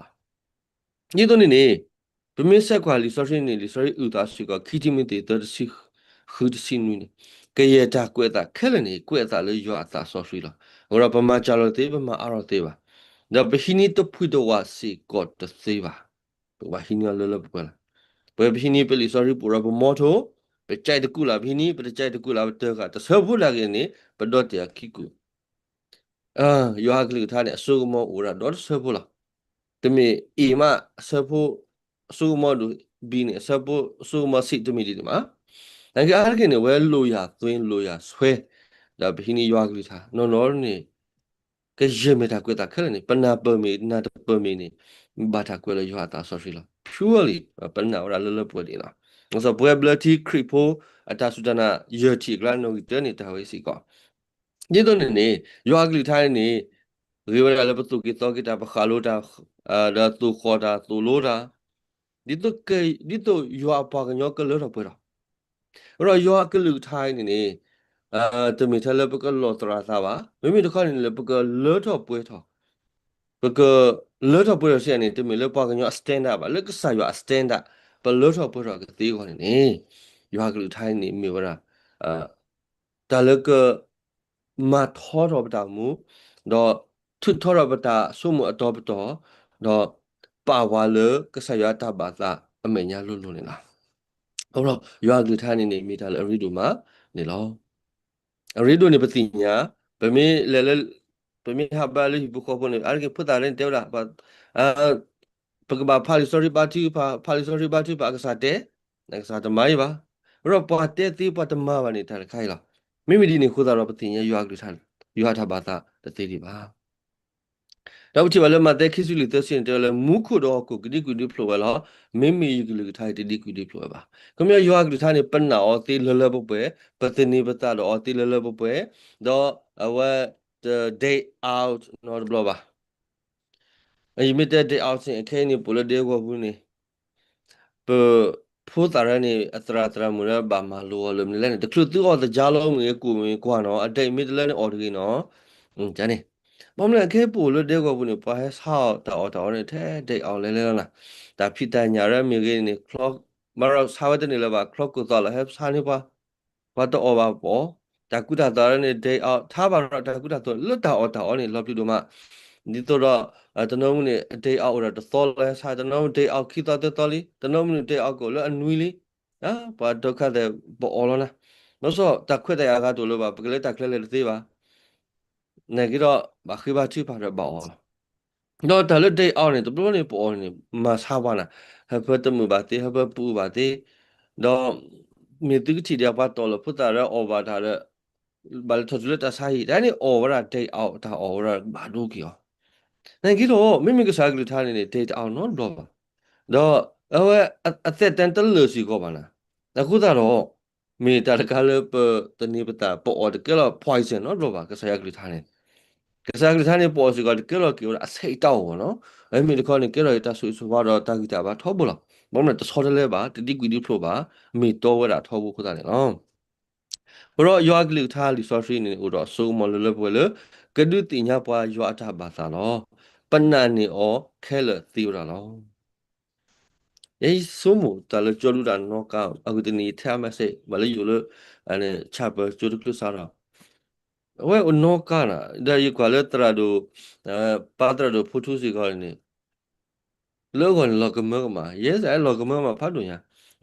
လီၤ. ဒ်သိးန့ၣ်န့ၣ် ပမ့ၢ်ဆဲးကွၢ်လံာ်စီဆှံန့ၣ် လံာ်စီဆှံအုၣ်သးစ့ၢ်ကီး ခံတံၤမသ့း သၢ တဆံဃု တဆံနွံန့ၣ် ကယဲၢ်တၢ်ကွဲးအသးခဲလၢာ်န့ၣ် ကွဲးအသးလၢယွၤအသးစီဆှံလီၤ. အဃိဒီးပမၤစှၤလီၤသ့ ပမၤအါထီၣ်သ့ဘၣ်. ဒီးပဟံးန့ၢ်တဖှံတဝးစ့ၢ်ကီးတသ့ဘၣ်. ပကဘၣ်ဟံးန့ၢ်အီၤလၢလၢပှဲၤပှဲၤလီၤ. ပဝဲပဟံးန့ၢ်ပလံာ်စီဆှံပူၤဒီးပမီထိၣ်, ပကဲတကူၣ်လၢ်ပဟံးန့ၢ်, ပတကဲတကူၣ်လၢ်ပတၢ်ဃာ်, တဆၢဖိတၢ်ဂ့ၢ်န့ၣ် ပဒီတ့ၢ်အခံကူၣ် ယွၤအကလုၢ်ကထါန့ၣ် အစိကမီၤအိၣ်ဝဲဒၣ်ဒီတဆၢဖိလီၤ. တမ့ၢ်အ့ၣ်မးအဆၢဖိ, အစိကမီၤဒိၣ်ဘံန့ၣ် အဆၢဖိ, အစိကမီၤဆံးတမ့ၢ်ဒ်န့ၣ်မး. နာ်က့အါတက့ၢ်န့ၣ် ဝဲလိၣ်ယၤသွ့လိၣ်ယၤဆွဲ, ဒီးပဟံးန့ၢ်ယွၤအကလုၢ်ကထါ နီၢ်နီၢ်န့ၣ် ကယဲၢ်မ့ၢ်တၢ်ကွဲးအသးခဲလၢာ်န့ၣ် ပနၢ်ပၢၢ်မ့ၢ်နၢ်တပၢၢ်မ့ၢ်န့ၣ် ဘၣ်တၢ်ကွဲးလၢယွၤအသးစီဆှံလီၤ. Purely ပနာ်ဝဲဒၣ်လၢလၢပှဲၤပှဲၤဒ်န့ၣ်လီၤ. ပဝဲဘျၢထံခရံာ်ဖိအတၢ်စူၢ်တၢ်နာ်ယဲၢ်ထံၣ်အကျါနီၣ်ဂံၢ်တၢန့ၣ် တၢ်ဝဲစ့ၢ်ကီး ဒ်သိးန့ၣ်န့ၣ် ယွၤအကလုၢ်ကထါန့ၣ် ဂ့ၤဝဲဒၣ်လၢပသူၣ်က့ၤသီက့ၤတၢ် ပဃၣ်လိတၢ်, ဒီးသိၣ်ဃီၣ်တၢ် သိၣ်လိတၢ်, ဒ်သိး, ဒ်သိးယွၤအပှၤကညီကလၢထီၣ်ပှဲၤထီၣ်. အဃိဒီးယွၤအကလုၢ်ကထါအံၤန့ၣ်န့ၣ် တမ့ၢ်ထဲလၢပကလီၢ်သရၣ်သးဘၣ်, မ့မ့ၢ်တခီန့ၣ်လၢ ပကလၢထီၣ်ပှဲၤထီၣ်, ပကလၢထီၣ်ပှဲၤထီၣ်စ့ၢ်န့ၣ် တမ့ၢ်လၢပှၤကညီအ standard ဘၣ်, လၢကစၢ်ယွၤအ standard ပလၢထီၣ်ပှဲၤထီၣ်ကသ့အဂီၢ်န့ၣ်န့ၣ် ယွၤအကလုၢ်ကထါအံၤန့ၣ် မ့ၢ်ဝဲဒၣ် တၢ်လၢက မၤထီထီၣ်ပတၢ်အိၣ်မူ, ဒီးထုးထီထီၣ်ပတၢ်ဆိကမိၣ်အတီပတီၢ်, ဒီးပာ်ပှၤလၢကစၢ်ယွၤတၢ်ဘၣ်သးအမဲာ်ညါလိၤလိၤန့ၣ်လီၤ. အဃိဒီး ယွၤအကလုၢ်ကထါန့ၣ်န့ၣ် မ့ၢ်တၢ်လၢအရ့ဒိၣ်မးန့ၣ်လီၤ. အရ့ဒိၣ်န့ၣ်ပသ့ၣ်ညါ, ပမ့ၢ်လဲၤလၢ ပမ့ၢ်ဟးဘါလၢဟံၣ်ဖိဃီဖိန့ၣ် အါတက့ၢ်ဖိသၣ်လၢန့ၣ်တဲဝဲဒၣ် ပကဘၣ်ဖးလံာ်စီဆှံဘါထုကဖၣ်, ဖးလံာ်စီဆှံဘါထုကဖၣ် အကစၢ်တဲ, နကစၢ်တမၤအံၤဘၣ်. အဃိဒီးပှၤတဲသ့ပှၤတမၤဘၣ်န့ၣ် တၢ်တခါအံၤလီၤ. မ့မ့ၢ်ဒ်န့ၣ်အဃိသတးဒီး ပသ့ၣ်ညါယွၤအကလုၢ်ကထါ, ယွၤအတၢ်ဘၣ်သးတသ့ဒံးဘၣ်. ဒီးပထံၣ်ဘၣ်လၢမးသဲခံဆံလွံၢ်သၢဆံန့ၣ် တဲဝဲလၢ မူခိၣ်ဒီးဟီၣ်ခိၣ်ကဒံကွံာ်ဒံဖျိးဝဲလီၤ. မ့မ့ၢ်ယကလုၢ်ကထါအံၤတဒံကွံာ်ဒံဖျိးဝဲဘၣ်. ခီပညီ ယွၤအကလုၢ်ကထါန့ၣ် ပနာ်အီၤသ့လၢလၢပှဲၤပှဲၤ, ပသန့ၤပသးဒီးအီၤသ့လၢလၢပှဲၤပှဲၤ, ဒီးအဝဲတ date out နီတဘျီဘၣ်. ယမ့ၢ်တဲ date out န့ၣ် အခဲအံၤန့ၣ် ပအိၣ်လၢဒဲကဝီၤပူၤန့ၣ် ပဖိသၣ်ရၢန့ၣ် အသရၣ်သရၣ်မုၣ်လၢဘၣ်မၤလိအီၤလၢမနုၤလဲၣ်န့ၣ် တချုးသုအီၣ်သယါလီၤမ့ၢ်ဂ့ၤ ကိၣ်မ့ၢ်ကွၢ်နီၤ အ date မ့ၢ်တလၢန့ၣ်အီၣ်တဂ့ၤနီၤ. န့ၣ် ဘၣ်မနုၤလဲၣ် အခဲအံၤပအိၣ်လၢဒဲကဝီၤပူၤန့ၣ် ပှၤဟဲဆါအီၣ်တၢ်အီၣ်တၢ်အီန့ၣ် ထဲ date out လဲၤလဲၤလီၤနၤ. တၢ်ဖံးတၢ်ညၣ်ရၢမ့ၢ်ဂ့ၤန့ၣ် ဘၣ်ဒီးဆါဝဲတန့ၢ်လၢၤဘၣ် ချီကိၢ်သီလီၤ ဟဲဆါန့ၢ်ပှၤ ပှၤတအီၣ်ဘၣ်ပအီၣ်, တၢ်ကူတၢ်သိးန့ၣ် date out ထါဘၣ်ဒီးတၢ်ကူတၢ်သိး လၢတၢ်အီၣ်တၢ်အီန့ၣ် လီၤပျံၤဒိၣ်မး. ဒ်သိးဒီး တနီၤမုၢ်န့ၣ် date out အိၣ်ဒီးတသီလီၤ ဟဲဆါ, တနီၤမုၢ် date out ခံသီသၢသီလံ, တနီၤမုၢ်န့ၣ် date out ကအိၣ်လၢအနွံလံ. ပှၤဒုက္ခသည် ပအီၣ်လီၤနၤ. ဘၣ်ဆၣ် တၢ်ခွဲးတၢ်ယာ်အဂၤတအိၣ်လၢၤဘၣ် ပကလဲၤတၢ်ချၢလဲၤတသ့ဘၣ်. နာ်က့ဒီး ဘၣ်ဃ့ဘါထုကဖၣ်ဒီးဘၣ်အီၣ်လီၤ. ဒီးတၢ်လၢ date out န့ၣ် တဘျီန့ၣ်ပအီၣ်န့ၣ် မၤဆါပှၤနၤ, ဟၢဖၢတမုာ်ဘၣ်သ့, ဟၢဖၢပူဘၣ်သ့, ဒီး မ့ၢ်သုကထံၣ်ဒံးပှၤတီၢ်လၢဖိသၣ်ရၢအီၣ်ဘၣ်တၢ်ဒီး ဘၣ်လဲၤထီၣ်တုၤလၢတၢ်ဆါဟံၣ် တၢ်န့ၣ်အီၣ်ဝဲဒၣ် date out တၢ်အီၣ်ဝဲဒၣ်ဘၣ်ဒိက့ၤအီၤ. နာ်က့ဒီး မ့မ့ၢ်ကစၢ်ယွၤကလုၢ်ကထါန့ၣ်န့ၣ် date out နီတဘျီဘၣ်. ဒီးအဝဲအသက်တမ်းတလၢာ်စ့ၢ်ကီးဘၣ်နၤ. အဃိသတးဒီး မ့ၢ်တၢ်တခါလၢပသန့ၤပသး ပအီၣ်တကဲလီၤ poison နီတဘျီဘၣ် ကစၢ်ယွၤကလုၢ်ကထါန့ၣ်. ကစၢ်ယွၤကလုၢ်ကထါန့ၣ် ပအီၣ်စ့ၢ်ကီးတကဲလီၤက့ၤဝဲဒၣ်အဆံးအတၢ်အိၣ်ဘၣ်နီၤ. အမ့ၢ်တခီန့ၣ် ကဲထီၣ်က့ၤတၢ်ဆိၣ်ဂ့ၤဆိၣ်ဝါဒီးတၢ်ဂံၢ်တၢ်ဘါထီဘိလီၤ. ဘၣ်မနုၤတဆီတလဲဘၣ် တဒံကွံာ်ဒံဖျိးဘၣ်, မ့ၢ်တီဝဲဒၣ်ထီဘိအဃိသတးန့ၣ်လီၤ. အဃိဒီးယွၤအကလုၢ်ကထါလံာ်စီဆှံန့ၣ် အိၣ်ဒီးအစိကမီၤလၢလၢပှဲၤပှဲၤလၢ ကဒုးသ့ၣ်ညါပှၤယွၤအတၢ်ဘၣ်သးလီၤ. ပနာ်န့ၢ်အီၤခဲလၢာ်သ့ဝဲဒၣ်လီၤ. ယဆိကမိၣ်တၢ်လၢကၠီဒုတၢ်နီၣ်ကါ အဂ့ၢ်တနံၤ ယထဲအ message ဘၣ်လၢယိာ်လၢ ဆၣ်ပၢၤကၠိတချုးစးထီၣ် အဝဲအိၣ်နီၣ်ကါနၤ ဒီးယကွၢ်လၢသရၣ်ဒိၣ် ပၢ်သရၣ်ဒိၣ်ဖိထူစ့ၢ်ကီးန့ၣ် လၢအဂီၢ်န့ၣ် လီၤကမၢကမၣ် ယဲစ့ၢ်လီၤကမၢကမၣ်ဖးဒိၣ်ညါ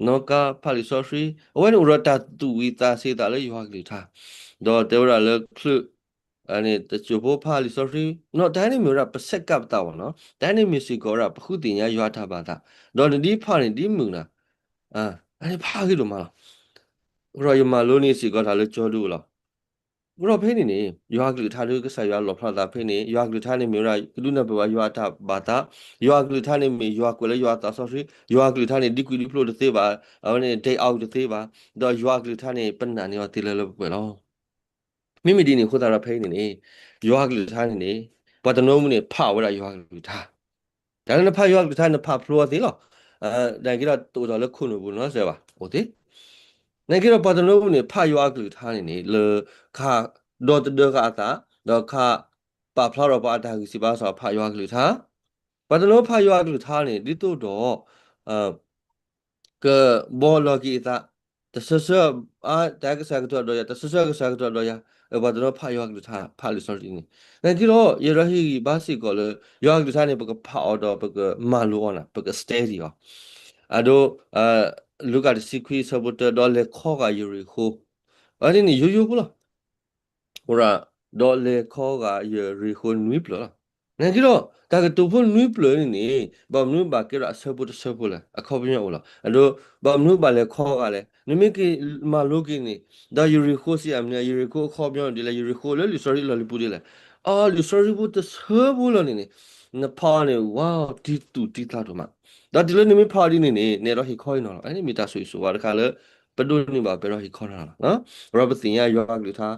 နီၣ်ကါဖးလံာ်စီဆှံ အဝဲန့ၣ်အိၣ်ဒီးတၢ်သူၣ်ဝံၤသးစ့ၤသးလၢယွၤကလုၢ်ကထါ ဒီးတဲဝဲဒၣ်လၢချုး န့ၣ် တစိၢ်ဖိဖးလံာ်စီဆှံ နီၣ် တၢ်န့ၣ်မ့ၢ်ဝဲဒၣ်ပဆဲးကပ်ပသးဘၣ်နီၤ တၢ်န့ၣ်မ့ၢ်စ့ၢ်ကီးဝဲဒၣ်ပဃုသ့ၣ်ညါယွၤအတၢ်ဘၣ်သး ဒီးနဒ်ဖးန့ၣ်ဒ်မုာ်နၤ တၢ်န့ၣ်ဖးဂ့ၤဒိၣ်မးလီၤ. အဃိဒီးယမၤလိန့ၢ်စ့ၢ်ကီးတၢ်လၢကၠီဒုလီၤ. အဃိဒီးဖဲန့ၣ်န့ၣ် ယွၤကလုၢ်ကထါဒု ကစၢ်ယွၤလီၣ်ဖျါသးဖဲန့ၣ် ယွၤကလုၢ်ကထါန့ၣ်မ့ၢ်ဝဲဒၣ် ကဒုးနဲၣ်ပၢၢ်ဘၣ်ယွၤအတၢ်ဘၣ်သး ယွၤကလုၢ်ကထါန့ၣ်မ့ၢ်ယွၤကွဲးလၢယွၤသးစီဆှံ ယွၤကလုၢ်ကထါန့ၣ် ဒံကွံာ်ဒံဖျိတသ့ဘၣ် အဝဲန့ၣ် date out တသ့ဘၣ် ဒီးယွၤကလုၢ်ကထါန့ၣ် ပနာ်န့ၢ်အီၤသ့လၢလၢပှဲၤပှဲၤလီၤ. မ့မ့ၢ်ဒ်န့ၣ်အဃိသတးဒီးဖဲအံၤန့ၣ်န့ၣ် ယွၤကလုၢ်ကထါန့ၣ်န့ၣ် ပှၤတနီၤမုၢ်န့ၣ် ဖးဝဲဒၣ်ယွၤကလုၢ်ကထါ တၢ်လၢနဖးယွၤကလုၢ်ကထါ နဖးဖျိအီၤသ့လီၤ. နာ်က့ဒီးတအိၣ်ဒီးလၢခိၣ်နူာ်ပူၤနီတစဲးဘၣ် အိၣ်သ့ နာ်က့ဒီးပှၤတနီၤမုၢ်န့ၣ် ဖးယွၤကလုၢ်ကထါန့ၣ်န့ၣ် လၢခါဒီသဒၢဃာ်အသး ဒီးခါပာ်ဖျါထီၣ်ပှၤအတၢ်ဂံၢ်စၢ်ဘါစၢ်ဖးယွၤကလုၢ်ကထါ ပှၤတနီၤဖးယွၤကလုၢ်ကထါန့ၣ် ဒ်သိးဒီး ကဘီလီၤက့ၤအသး တဆၢဆၢ တၢ်ကစၢ်ကတိၤဒီးယၤ တဆၢဆၢကစၢ်ကတိၤဒီးယၤ ပှၤတနီၤဖးယွၤကလုၢ်ကထါ ဖးလံာ်စီဆှံန့ၣ် နာ်က့ဒီး ယဲဒီးဟ့ၣ်ဂံၢ်ဘါစ့ၢ်ကီးလၢ ယွၤကလုၢ်ကထါန့ၣ် ပကဖးအီၤဒီးပကမၤလိအီၤနၤ ပက study အီၤ အဒိ လူၤကၣ်တဆံခွံဆၢဖိတၢ ဒီးလဲၤခီဂာ်ယရံၣ်ဃိ အန့ၣ်န့ၣ် ယိယိဖိလီၤ အိၣ်ရၣ် ဒီးလဲၤခီဂာ်ယရံၣ်ဃိနွံဖျၢၣ်လီၤ. နာ်က့ဒီး တၢ်ကတိၤဖိနွံဖျၢၣ်န့ၣ်န့ၣ် ဘၣ်မနုၤဘၣ်ကဲထီၣ်အဆၢဖိတဆၢဖိလဲၣ် အခီပညီအိၣ်လီၤ. အဒိ ဘၣ်မနုၤဘၣ်လဲၤခီဂာ်လဲၣ် နမ့ၢ်က့ၤမၤလိက့ၤန့ၣ် ဒီးယရံၣ်ဃိစံးအမနုၤ ယရံၣ်ဃိအခီပညီဒ်လဲၣ် ယရံၣ်ဃိလၢလံာ်စီဆှံလီၢ်လံၤပူၤဒ်လဲၣ် အလံာ်စီဆှံဖိတဆၢဖိလီၤန့ၣ်န့ၣ် နဖးအီၤန့ၣ် ဝါ တံၤသူၣ်တံၤသးဒိၣ်မး ဒီးတုၤလၢနမ့ၢ်ဖးအီၤဒ်န့ၣ်န့ၣ် နအဲၣ်ဒိးဟ့ၣ်ခီအံၤနီၤလီၤ. အန့ၣ်မ့ၢ်တၢ်ဆိၣ်ဂ့ၤဆိၣ်ဝါတခါလၢ ပဒိးန့ၢ်ဘၣ်ပအဲၣ်ဒိးဟ့ၣ်ခီနီၤလီၤ. ဒီးပသ့ၣ်ညါယွၤကလုၢ်ကထါ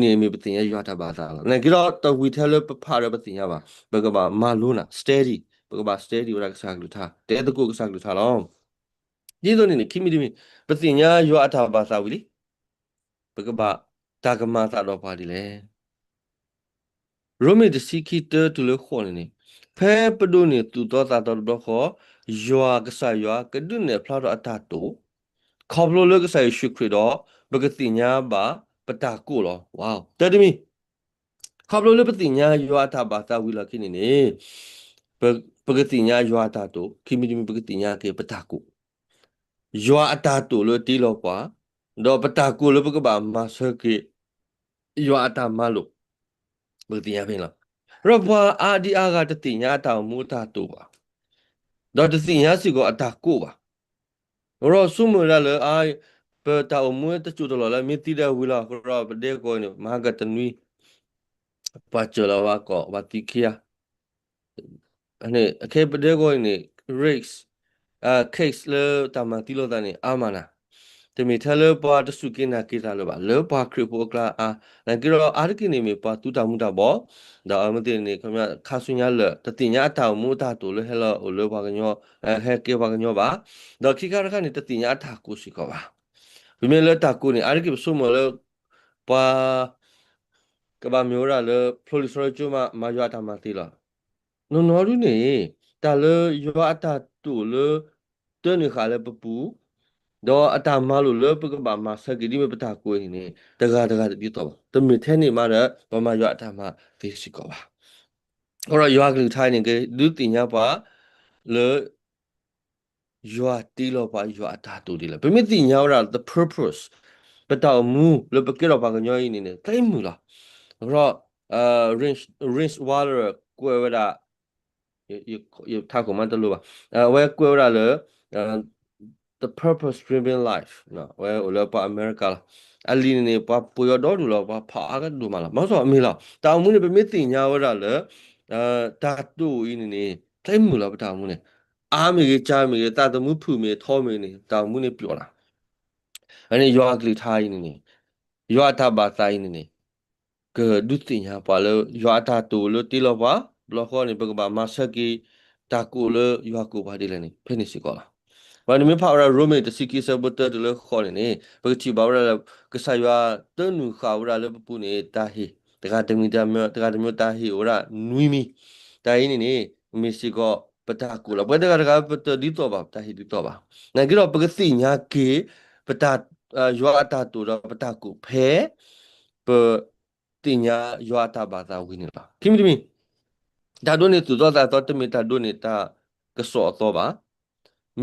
န့ၣ်မ့ၢ်ပသ့ၣ်ညါယွၤတၢ်ဘၣ်သးလီၤ. နာ်က့ဒီးတဝံၤထဲလၢပဖးဒီးပသ့ၣ်ညါဘၣ် ပကဘၣ်မၤလိနၤ study ပကဘၣ်studyဝဲဒၣ်ကစၢ်ကလုၢ်ကထါ တဲသကိးကစၢ်ကလုၢ်ကထါလီၤ. ဒ်သိးန့ၣ်န့ၣ် ခံမံၤတမံၤ ပသ့ၣ်ညါယွၤအတၢ်ဘၣ်သးဝံၤလံ ပကဘၣ်တၢ်ကမၤသးဒီးပှၤဒ်လဲၣ်. ရိမ့ၤတဆံခံတၢတုၤလၢဃိးန့ၣ်န့ၣ် ဖဲပဒိးန့ၢ်သူၣ်တီသးတီတဘျီဃီ ယွၤကစၢ်ယွၤကဒုးနဲၣ်ဖျါထီၣ်အတၢ်တိာ် ခီဖျိလၢကစၢ်ယ့ၣ်ၡူးခရံာ်ဒီး ပကသ့ၣ်ညါဘၣ်ပတၢ်ကိၢ်လီၤ. တၢတမံၤ ခီဖျိလၢပသ့ၣ်ညါယွၤအတၢ်ဘၣ်သးဝံၤလီၢ်ခံန့ၣ်န့ၣ် ပကသ့ၣ်ညါယွၤအတၢ်တိာ် ခံမံၤတမံၤ ပကသ့ၣ်ညါက့ၤပတၢ်ကိၢ် ယွၤအတၢ်တိာ်လၢတ့လီၤပှၤ ဒီးပတၢ်ကိၢ်လၢပကဘၣ်မၤစၢၤက့ၤ ယွၤအတၢ်မၤလိာ် ပကသ့ၣ်ညါဖဲန့ၣ်လီၤ. ဒီးပှၤအါဒံအါဂၤတသ့ၣ်ညါအတၢ်အိၣ်မူအတၢ်တိာ်ဘၣ်, ဒီးတသ့ၣ်ညါစ့ၢ်ကီးအတၢ်ကိးဘၣ်. ဒီးဆိကမိၣ်ဝဲဒၣ်လၢ အါ ပတၢ်အိၣ်မူတစိၢ်တလီၢ်လၢမ့ၢ်သံဒၣ်ဝံၤလီၤ ကရီပဒဲကီၢ်န့ၣ် မဟါကတနွံ ပှၤစၢၤလီၤဝဲကီး ပှၤသံခံဂၤ အခဲပဒဲကီၢ်အံၤန့ၣ် race case လၢတၢ်မၤသံလိာ်သးန့ၣ် အါမးနၤ, တမ့ၢ်ထဲလၢပှၤတစူၢ်က့ၤနာ်က့ၤတၢ်လၢၤဘၣ် လၢပှၤခရံာ်ဖိအကျါအါ, နာ်က့ဒီးအါတက့ၢ်န့ၣ်မ့ၢ်ပှၤသူတၢ်မူတၢ်ဘှီး, ဒီးအမ့ၢ်သ့ၣ်န့ၣ် ခီပညီခါဆူညါလၢာ် တသ့ၣ်ညါအတၢ်အိၣ်မူအတၢ်တိာ်လၢဟဲလီၤအိၣ်လၢပှၤကညီ, ဟဲကဲပှၤကညီဘၣ်, ဒီးခံခါတခါန့ၣ် တသ့ၣ်ညါအတၢ်ကိးစ့ၢ်ကီးဘၣ်. ပမ့ၢ်လၢတၢ်ကိးန့ၣ် အါတက့ၢ်ပဆိကမိၣ်လၢ ပှၤ ကဘၣ်မ့ၢ်ဝဲဒၣ်လၢ ဖျိလံာ်စီဆှံကၠိမး မၤယွၤအတၢ်မၤသ့လီၤ. နီၢ်နီၢ်ဒုန့ၣ် တၢ်လၢယွၤအတၢ်တိာ်လၢ တၢ်နုာ်ဃာ်လၢပပူၤ, ဒီးအတၢ်မၤလိာ်လၢပကဘၣ်မၤဆၢက့ၤဒ်မ့ၢ်ပတၢ်ကိးအံၤန့ၣ် တဂၤတဂၤတဒ်သိးဘၣ်. တမ့ၢ်ထဲန့ၣ်မးဒီး ပမၤယွၤအတၢ်မၤသ့စ့ၢ်ကီးဘၣ်. အဃိဒီးယွၤအကလုၢ်ကထါအံၤန့ၣ် ကဒုးသ့ၣ်ညါပှၤလၢ ယွၤတ့လီၤပှၤ ယွၤအတၢ်တိာ်ဒ်လဲၣ်. ပမ့ၢ်သ့ၣ်ညါဝဲဒၣ် the purpose ပတၢ်အိၣ်မူလၢပကဲထီၣ်ပှၤကညီအံၤန့ၣ်န့ၣ် သ့မုာ်လီၤ. အဃိဒီး Rich Waller ကွဲးဝဲဒၣ် ယထါခိၣ်မးတလိၣ်ဘၣ်, အဝဲကွဲးဝဲဒၣ်လၢ the purpose driven life အဝဲအိၣ်လၢပှၤအမဲရကၤလီၤ. အလံာ်န့ၣ်န့ၣ် ပှၤပှ့ၤအီၤဒီဒူၣ်လီၤ ပှၤဖးအါကဒိၣ်မးလီၤ. မ့ၢ်စီအမ့ၢ်လီၤ တၢ်အိၣ်မူန့ၣ် ပမ့ၢ်သ့ၣ်ညါဝဲဒၣ်လၢ တၢ်တိာ်အံၤန့ၣ်န့ၣ် သ့မုာ်လီၤပတၢ်အိၣ်မူန့ၣ် အါမ့ၢ်ဂ့ၤ ကၢ်မ့ၢ်ဂ့ၤ သးသမူဖုၣ်မ့ၢ်ထီမ့ၢ်န့ၣ် တၢ်အိၣ်မူန့ၣ်ပျီၣ်နၤ. အန့ၣ်ယွၤအကလုၢ်ကထါအံၤန့ၣ်န့ၣ် ယွၤအတၢ်ဘၣ်သးအံၤန့ၣ်န့ၣ် ကဒုးသ့ၣ်ညါပှၤလၢ ယွၤအတၢ်တိာ်လၢတ့လီၤပှၤ ဘျီဃီန့ၣ် ပကဘၣ်မၤဆၢက့ၤ တၢ်ကိးလၢယွၤကိးပှၤဒ်လဲၣ်န့ၣ် ဖဲန့ၣ်စ့ၢ်ကီးလီၤ. ပှၤနမ့ၢ်ဖးဝဲဒၣ်ရိမ့ၤတဆံခံဆၢဖိတၢတုၤလၢဃိးန့ၣ်န့ၣ် ပကထံၣ်ဘၣ်ဝဲဒၣ်လၢ ကစၢ်ယွၤတၢ်နုာ်ဃာ်ဝဲဒၣ်လၢပပူၤန့ၣ် တၢ်ဟ့ၣ် တဂၤတမံၤတမံၤ တဂၤတမံၤ တၢ်ဟ့ၣ်အိၣ်ဝဲဒၣ်နွံမံၤ, တၢ်အံၤန့ၣ်န့ၣ် မ့ၢ်စ့ၢ်ကီး ပတၢ်ကိးလီၤ. ပဝဲတဂၤတဂၤ ပတဒ်သိးဘၣ် ပတၢ်ဟ့ၣ်ဒ်သိးဘၣ်. နာ်က့ဒီး ပကသ့ၣ်ညါက့ၤ ပတၢ် ယွၤအတၢ်တိာ်ဒီးပတၢ်ကိးဖဲ ပ သ့ၣ်ညါယွၤအတၢ်ဘၣ်သးဝံၤန့ၣ်လီၤ. ခံမံၤတမံၤ တၢ်ဒိးန့ၢ်သူၣ်သီသးသီ တမ့ၢ်တၢ်ဒိးန့ၢ်တၢ်ကစီၣ်အသီဘၣ်.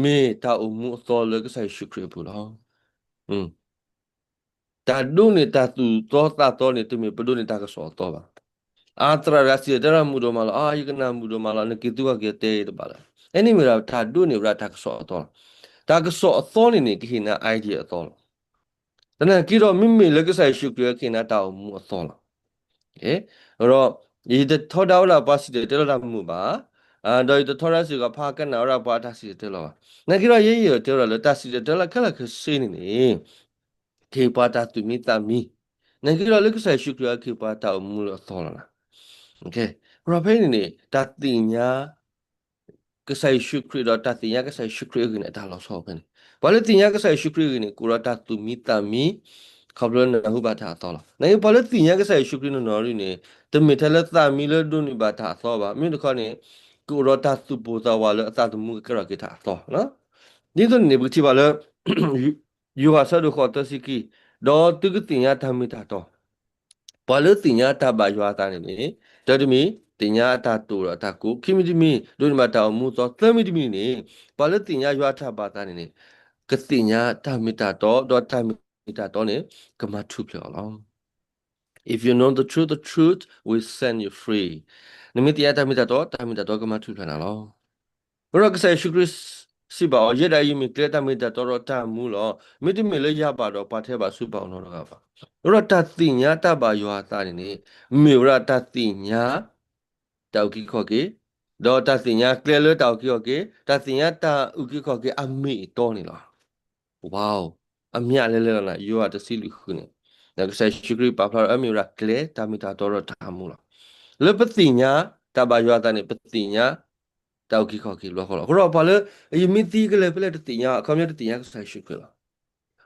မ့ၢ်တၢ်အိၣ်မူအသီလၢကစၢ်ယ့ၣ်ၡူးခရံာ်အပူၤလီၤ. တၢ်ဒိးန့ၢ်တၢ်သူၣ်သီသးသီန့ၣ် တမ့ၢ်ပဒိးန့ၢ်တၢ်ကစီၣ်အသီဘၣ်. အသရၣ်တဂၤစံၣ်တဲၤတဲလီၤမုာ်ဒိၣ်မးလီၤ, အါ ယကနၣ်မုာ်ဒိၣ်မးလီၤ, နက့ၤသုဂီၢ်က့ၤတဲအံၤတဘၣ်လၢၤ. အန့ၣ်မ့ၢ်ဒၣ်တၢ်ဒိးန့ၢ်ဝဲဒၣ်တၢ်ကစီၣ်အသီလီၤ. တၢ်ကစီၣ်အသီန့ၣ်န့ၣ် ကဟ့ၣ်နၤ idea အသီလီၤ. သနာ်က့ဒီး မ့မ့ၢ်လၢကစၢ်ယ့ၣ်ၡူးခရံာ်ကဟ့ၣ်နၤတၢ်အိၣ်မူအသီလီၤ. ဒီး ယတထီဒါဝဲဒၣ်ပှၤစံၣ်တဲၤတဲလီၤတၢ်မုာ်ဘၣ်, ဒီးယတထီဒါစ့ၢ်ကီးဖးကနၣ်ဝဲဒၣ်ပှၤအတၢ်စံၣ်တဲၤတဲလီၤဘၣ်. သနာ်က့ဒီး ယဲယတဲဝဲဒၣ်လၢတၢ်စံၣ်တဲၤတဲလီၤခဲလၢာ်ခဲဆ့န့ၣ်န့ၣ် ကဟ့ၣ်ပှၤတၢ်သူၣ်မံသးမံ, သနာ်က့ဒီးလၢကစၢ်ယ့ၣ်ၡူးခရံာ်ကဟ့ၣ်ပှၤတၢ်အိၣ်မူလၢအသီလီၤနၤ. အဃိဖဲအံၤန့ၣ်န့ၣ် တၢ်သ့ၣ်ညါ ကစၢ်ယ့ၣ်ၡူးခရံာ်ဒီးတၢ်သ့ၣ်ညါကစၢ်ယ့ၣ်ၡူးခရံာ်အဂ့ၢ်န့ၣ် အတၢ်လီၤဆီဖဲန့ၣ်, ပှၤလၢသ့ၣ်ညါကစၢ်ယ့ၣ်ၡူးခရံာ်အဂ့ၢ်န့ၣ် ကအိၣ်ဒီးတၢ်သူၣ်မံသးမံ, ခီဖျိလၢနၢ်ဟူဘၣ်တၢ်အသီလီၤ. နာ်က့ပှၤလၢသ့ၣ်ညါကစၢ်ယ့ၣ်ၡူးခရံာ်နီၢ်နီၢ်ဒ်န့ၣ် တမ့ၢ်ထဲလၢသးမံလၢဒိးန့ၢ်ဘၣ်တၢ်အသီဘၣ်, မ့မ့ၢ်တခီန့ၣ် ကအိၣ်ဒီးတၢ်သူၣ်ပိၢ်သးဝးလၢအသးသမူကကဲထီၣ်က့ၤတၢ်အသီ. ဒ်သိးန့ၣ်န့ၣ် ပကထံၣ်ဘၣ်လၢ ယိၤဟၣ်ဆၢဒိၣ်ဃိးသၢဆံခံ, ဒီးသုကသ့ၣ်ညါတၢ်မ့ၢ်တၢ်တီ ပှၤလၢသ့ၣ်ညါတၢ်ဘၣ်ယွၤအသးန့ၣ်န့ၣ်, တၢတမံၤ သ့ၣ်ညါအတၢ်တိာ်ဒီးအတၢ်ကိး, ခံမံၤတမံၤ ဒိးန့ၢ်ဘၣ်တၢ်အိၣ်မူအသီ, သၢမံၤတမံၤန့ၣ် ပှၤလၢသ့ၣ်ညါယွၤအတၢ်ဘၣ်သးန့ၣ်န့ၣ် ကသ့ၣ်ညါတၢ်မ့ၢ်တၢ်တီ ဒီးတၢ်မ့ၢ်တၢ်တီန့ၣ် ကမၤထူၣ်ဖျဲးအီၤလီၤ. If you know the truth, the truth will set you free. နမ့ၢ်သ့ၣ်ညါတၢ်မ့ၢ်တၢ်တီ တၢ်မ့ၢ်တၢ်တီကမၤထူၣ်ဖျဲးနၤလီၤ. အဃိဒီးကစၢ်ယ့ၣ်ၡူးခရံာ်စံးဘၣ်အီၤ, ယဲဒၣ်အံၤမ့ၢ်ကျဲ, တၢ်မ့ၢ်တၢ်တီဒီးတၢ်မူလီၤ. မ့တမ့ၢ်လၢယၤဘၣ်ဒီး ပှၤတဟဲဘၣ်ဆူပၢ်အအိၣ်နီတဂၤဘၣ်. အဃိဒီးတၢ်သ့ၣ်ညါတၢ်ဘၣ်ယွၤအသးန့ၣ်န့ၣ် မ့ၢ်ဝဲဒၣ်တၢ်သ့ၣ်ညါ တၢ်အုၣ်က့ၤခီၣ်က့ၤ, ဒီးတၢ်သ့ၣ်ညါကျဲလၢတၢ်အုၣ်က့ၤခီၣ်က့ၤ, တၢ်သ့ၣ်ညါတၢ်အုၣ်က့ၤခီၣ်က့ၤအမ့ၢ်အတီန့ၣ်လီၤ. Wow, အမျးလဲၤလဲၤလီၤနၤ, ယိၤဟၣ်တဆံလွံၢ်ဃုန့ၣ်, ကစၢ်ယ့ၣ်ၡူးခရံာ်ပာ်ဖျါဒီး အမ့ၢ်ဝဲဒၣ်ကျဲ, တၢ်မ့ၢ်တၢ်တီဒီးတၢ်မူလီၤ. လၢပသ့ၣ်ညါတၢ်ဘၣ်ယွၤအသးန့ၣ် ပသ့ၣ်ညါ တၢ်အုၣ်က့ၤခီၣ်က့ၤတဘျီဃီလီၤ. အဃိဒီးပှၤလၢ ယမ့ၢ်သံကလဲၤဖဲလဲၣ်တသ့ၣ်ညါ, အခီပညီတသ့ၣ်ညါကစၢ်ယ့ၣ်ၡူးခရံာ်လီၤ.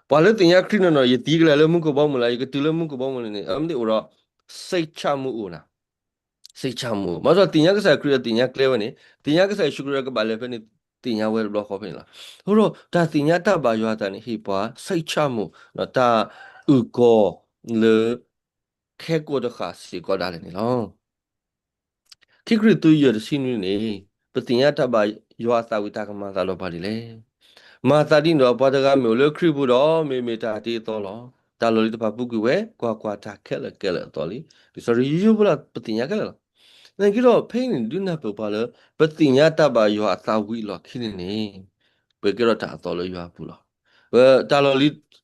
ပှၤလၢသ့ၣ်ညါခရံာ်နီၢ်နီၢ် ယသံကလဲၤလၢမူခိၣ်ဘီမုၢ်လၢ ယကတုၤလၢမူခိၣ်ဘီမုၢ်န့ၣ်န့ၣ် အမ့ၢ်အိၣ်ဒီး စိတ်ချမှုအိၣ်နၤ, စိတ်ချမှုအိၣ်. ဘၣ်ဆၣ်သ့ၣ်ညါကစၢ်ခရံာ်ဒီးသ့ၣ်ညါကျဲဝဲန့ၣ်, သ့ၣ်ညါကစၢ်ယ့ၣ်ၡူးခရံာ်ဒီးကဘၣ်လဲၤဖဲန့ၣ် သ့ၣ်ညါဝဲတဘျီဃီဖဲန့ၣ်လီၤ. အဃိဒီးတၢ်သ့ၣ်ညါတၢ်ဘၣ်ယွၤအသးန့ၣ် ဟ့ၣ်ပှၤ စိတ်ချမှု ဒီးတၢ်အုၣ်ကီၤလၢ ခဲကိာ်တဃၣ်စ့ၢ်ကီးဒၣ်လဲာ်န့ၣ်လီၤ. ခံကရံၣ်သူး ယဲၢ် တဆံနွံန့ၣ်, ပသ့ၣ်ညါတၢ်ဘၣ်ယွၤအသးဝံၤ တၢ်ကမၤသးဒီးပှၤဒ်လဲၣ်. မၤသးဒ်န့ၣ်ဒီး ပှၤတဂၤမ့ၢ်အိၣ်လၢခရံာ်ပူၤဒီး မ့ၢ်မ့ၢ်တၢ်တ့အသီလီၤ. တၢ်လီၢ်လံၤတဖၣ်ပူၤကွံာ်ဝဲ ကွၢ်ကွၢ်, တၢ်ခဲလၢာ်ကဲလၢာ်အသီလံ. လံာ်စီဆှံယိယိဖိလၢပသ့ၣ်ညါခဲလၢာ်လီၤ. နာ်က့ဒီး ဖဲအံၤန့ၣ် ဒုးနၢ်ပၢၢ်ပှၤလၢ ပသ့ၣ်ညါတၢ်ဘၣ်ယွၤအသးဝံၤအလီၢ်ခံန့ၣ်န့ၣ် ပကဲထီၣ်တၢ်အသီလၢယွၤအပူၤလီၤ. ပတၢ်လီၢ်လံၤ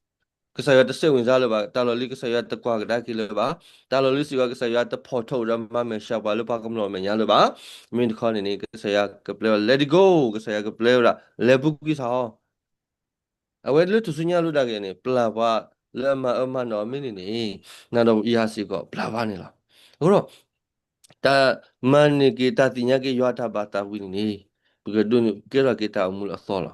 ကစၢ်ယွၤတစိတ်ဝင်စားလၢၤဘၣ်, တၢ်လီၢ်လံၤကစၢ်ယွၤတကွၢ်ကဒါက့ၤလၢၤဘၣ်, တၢ်လီၢ်လံၤစ့ၢ်ကီး ကစၢ်ယွၤတဖီၣ်ထီၣ်ဝဲဒၣ်မၤမဲာ်ဆှးပှၤလၢပှၤကမျၢၢ်အမဲာ်ညါလၢၤဘၣ်. မ့ၢ်တခီန့ၣ်န့ၣ် ကစၢ်ယွၤကပျဲဝဲဒၣ် let it go, ကစၢ်ယွၤကပျဲဝဲဒၣ် လဲၤပူၤကွံာ်စ့ၢ်ကီး အဝဲလၢထူၣ်စုညါလိၤဒၣ်က့ၤန့ၣ် ပျၢ်ပှၤလၢအမၤအၢမၤနးအီၤမ့ၢ်န့ၣ်န့ၣ် နၤဒီးယၤစ့ၢ်ကီး ပျၢ်ပှၤန့ၣ်လီၤ. အဃိဒီး တၢ်မၤန့ၢ်က့ၤတၢ်သ့ၣ်ညါက့ၤယွၤအတၢ်ဘၣ်သးဝံၤန့ၣ်န့ၣ် ပကဒိးန့ၢ် ကဲထီၣ်က့ၤတၢ်အိၣ်မူအသီလီၤ.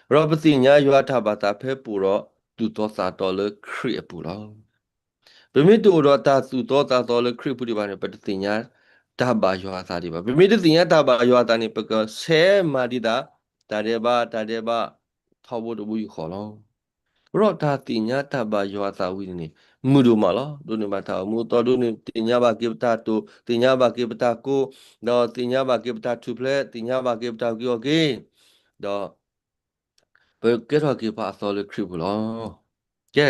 ဒီးပသ့ၣ်ညါယွၤအတၢ်ဘၣ်သးဖဲပအိၣ်ဒီးသူၣ်သီသးသီလၢခရံာ်အပူၤလီၤ. ပမ့ၢ်တအိၣ်ဒီးတၢ်သူၣ်သီသးသီလၢခရံာ်အပူၤဒံးဘၣ်န့ၣ် ပတသ့ၣ်ညါတၢ်ဘၣ်ယွၤအသးဒံးဘၣ်. ပမ့ၢ်တသ့ၣ်ညါတၢ်ဘၣ်ယွၤအသးန့ၣ် ပကဆဲးမၤဒံးသး တၢ်ဒဲးဘး တၢ်ဒဲးဘး ထီဘိတဘိယူၢ်ဃီလီၤ. အဃိဒီးတၢ်သ့ၣ်ညါတၢ်ဘၣ်ယွၤအသးဝံၤန့ၣ်န့ၣ် မုာ်ဒိၣ်မးလီၤ. ဒိးန့ၢ်ဘၣ်တၢ်အိၣ်မူအသီ ဒိးန့ၢ် သ့ၣ်ညါဘၣ်က့ၤပတၢ်တိာ်, သ့ၣ်ညါဘၣ်က့ၤပတၢ်ကိး, ဒီးသ့ၣ်ညါဘၣ်က့ၤပတၢ်ထူၣ်ဖျဲး, သ့ၣ်ညါဘၣ်က့ၤပတၢ်အုၣ်က့ၤခီၣ်က့ၤ, ဒီး ပကဲထီၣ်က့ၤပှၤအသီလၢခရံာ်ပူၤလီၤ. ကဲ,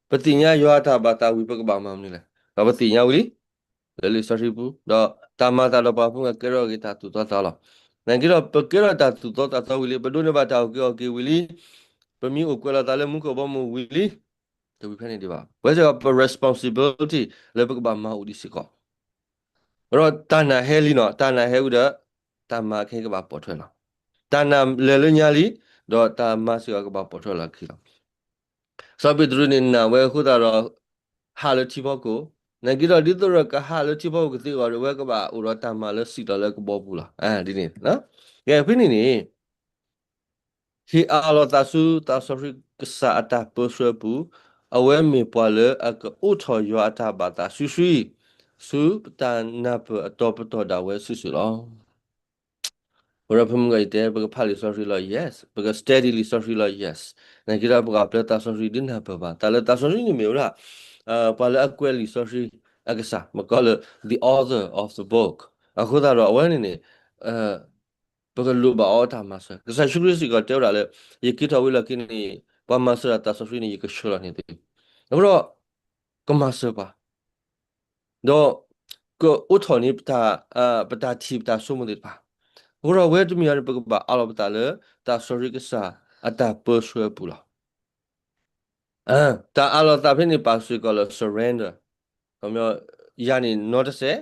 ပသ့ၣ်ညါယွၤအတၢ်ဘၣ်သးဝံၤ ပကဘၣ်မၤမနုၤလဲၣ်. ဒီးပသ့ၣ်ညါဝံၤလံ လၢလံာ်စီဆှံပူၤ, ဒီးတၢ်မၤအသးဒီးပှၤဖိကဲထီၣ်က့ၤတၢ်သူၣ်သီသးလီၤ. နာ်က့ဒီး ပကဲထီၣ်တၢ်သူၣ်သီသးသီဝံၤလံ, ပဒိးန့ၢ်ဘၣ်တၢ်အုၣ်က့ၤခီၣ်က့ၤဝံၤလံ, ပမ့ၢ်အိၣ်ကွဲးလီၤသးလၢမူခိၣ်ဘီမုၢ်ဝံၤလံ, တဝံၤဖဲန့ၣ်ဒံးဘၣ်. ပဝဲစ့ၢ်ကီး ပ responsibility လၢပကဘၣ်မၤအိၣ်ဒံးစ့ၢ်ကီး ဒီးတၢ်နာ်ဟဲလံနီၤ, တၢ်နာ်ဟဲဝံၤဒီး တၢ်မၤခဲအံၤကဘၣ်ပိာ်ထွဲလီၤ. တၢ်နာ်လဲၤလၢညါလံ, ဒီးတၢ်မၤစ့ၢ်ကီးကဘၣ်ပိာ်ထွဲလီၤအခံလီၤ. စီၤပ့းတရူးန့ၣ်နာ်ဝဲအဃိသတးဒီး ဟးလၢထံဖီခိၣ်, နာ်က့ဒီးဒ်သိးဒီးကဟးလၢထံဖီခိၣ်ကသ့အဂီၢ်ဒီး အဝဲကဘၣ်အိၣ်ဒီးတၢ်မၤလၢစံးထီၣ်လၢကဘီပူၤလီၤ. ဒ်န့ၣ်, ကဲဖဲန့ၣ်န့ၣ် ဟ့ၣ်အးလီၤသးဆူသးစီဆှံကစၢ်အတၢ်ပၢဆှၢပူၤ, အဝဲမ့ၢ်ပှၤလၢအကအိးထီၣ်ယွၤအတၢ်ဘၣ်သးဆှံဆှံ, ဆူပတၢ်နၢ်ပၢၢ်အတီပတီၢ်ဒၣ်ဝဲစုာ်စုာ်လီၤ. အဃိဒီးဖဲမုၢ်ဂီၤအံၤတဲ ပကဖးလံာ်စီဆှံလီၤ yes, ပက study လံာ်စီဆှံလီၤ yes, နာ်က့ဒီးပကပျၢ်သးစီဆှံဒုးနၢ်ပၢၢ်ဘၣ်, တၢ်လၢသးစီဆှံန့ၣ်မ့ၢ်ဝဲဒၣ် ပှၤလၢအကွဲးလံာ်စီဆှံအကစၢ်, မ့ၢ်ကီးလၢ the author of the book, အဃိသတးဒီးအဝဲန့ၣ်န့ၣ် ပကလိၣ်ဘၣ်အီၤအတၢ်မၤစၢၤ, ကစၢ်ယ့ၣ်ၡူးခရံာ်စ့ၢ်ကီးတဲဝဲဒၣ်လၢ ယက့ၤထီၣ်ဝံၤလီၢ်ခံန့ၣ် ပှၤမၤစၢၤတၢ်သးစီဆှံန့ၣ် ယကဆှၢလီၤန့ၢ်သု, အဃိဒီး ကမၤစၢၤပှၤ ဒီးကအိးထီၣ်န့ၢ် ပတၢ်ထံၣ်ပတၢ်ဆိကမိၣ်သ့ၣ်တဖၣ်, အဃိဒီးအဝဲတမံၤအံၤန့ၣ် ပကဘၣ်အးလီၤပသးလၢ သးစီဆှံကစၢ်အတၢ်ပၢဆှၢအပူၤလီၤ. တၢ်အးလီၤသးဖဲန့ၣ် ပာ်စ့ၢ်ကီးလၢ surrender, ယၤန့ၣ်နီတစဲး,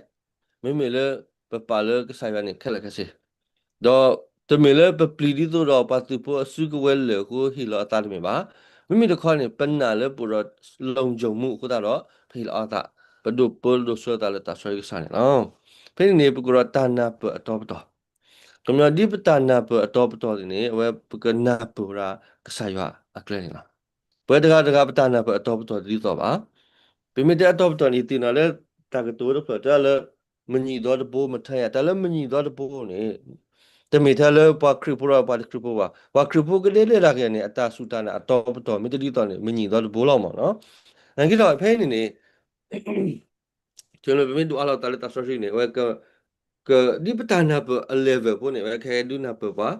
မ့မ့ၢ်လၢပပာ်လၢကစၢ်ယွၤန့ၣ်ခဲလၢာ်ခဲဆ့, ဒီးတမ့ၢ်လၢပပျံၤဒ်သိးဒီးပှၤသုးဖိအစုကဝဲၤလၢာ်အဃိဟ့ၣ်လီၤအသးတမ့ၢ်ဘၣ်, မ့မ့ၢ်တခီန့ၣ် ပနာ်လၢပအိၣ်ဒီး လုံခြုံမှု အဃိသတးဒီး ပဟ့ၣ်လီၤအသး, ပဒိးပၢဒိးဆှၢသးလၢသးစီဆှံကစၢ်န့ၣ်လီၤ. ဖဲန့ၣ်န့ၣ် ပကအိၣ်ဒီးတၢ်နၢ်ပၢၢ်အတီပတီၢ်, ကညီဒ်ပတၢ်နၢ်ပၢၢ်အတီပတီၢ်န့ၣ်န့ၣ် အဝဲပကနၢ်ပၢၢ်ဝဲဒၣ်ကစၢ်ယွၤအကျဲန့ၣ်လီၤ. ပဝဲတဂၤတဂၤပတၢ်နၢ်ပၢၢ်အတီပတီၢ်တဒ်သိးဘၣ်. ပမ့ၢ်တဲအတီပတီၢ်န့ၣ် ယသ့ၣ်နီၣ်လၢတၢ်ကတိၤတဖျၢၣ်တဲလၢ မုၢ်နံၤသီတဘိ မထါယၤ တၢ်လၢမုၢ်နံၤသီတဘိန့ၣ် တမ့ၢ်ထဲလၢပှၤခရံာ်ဖိဒီးပှၤတခရံာ်ဖိဘၣ်. ပှၤခရံာ်ဖိကဒဲဒဲဒၣ်က့ၤန့ၣ် အတၢ်စူၢ်တၢ်နာ်အတီပတီၢ်မ့ၢ်တဒ်သိးန့ၣ် မုၢ်နံၤသီတဘိလီၤမ့ၢ်နီၤ. နာ်က့ဒီးဖဲန့ၣ်န့ၣ် တုၤလၢပမ့ၢ်ဒုးအးလီၤသးလၢသးစီဆှံန့ၣ် အဝဲ က ဒ်ပတၢ်နၢ်ပၢၢ်အ level ဖိန့ၣ် အဝဲကဟဲဒုးနၢ်ပၢၢ်ပှၤ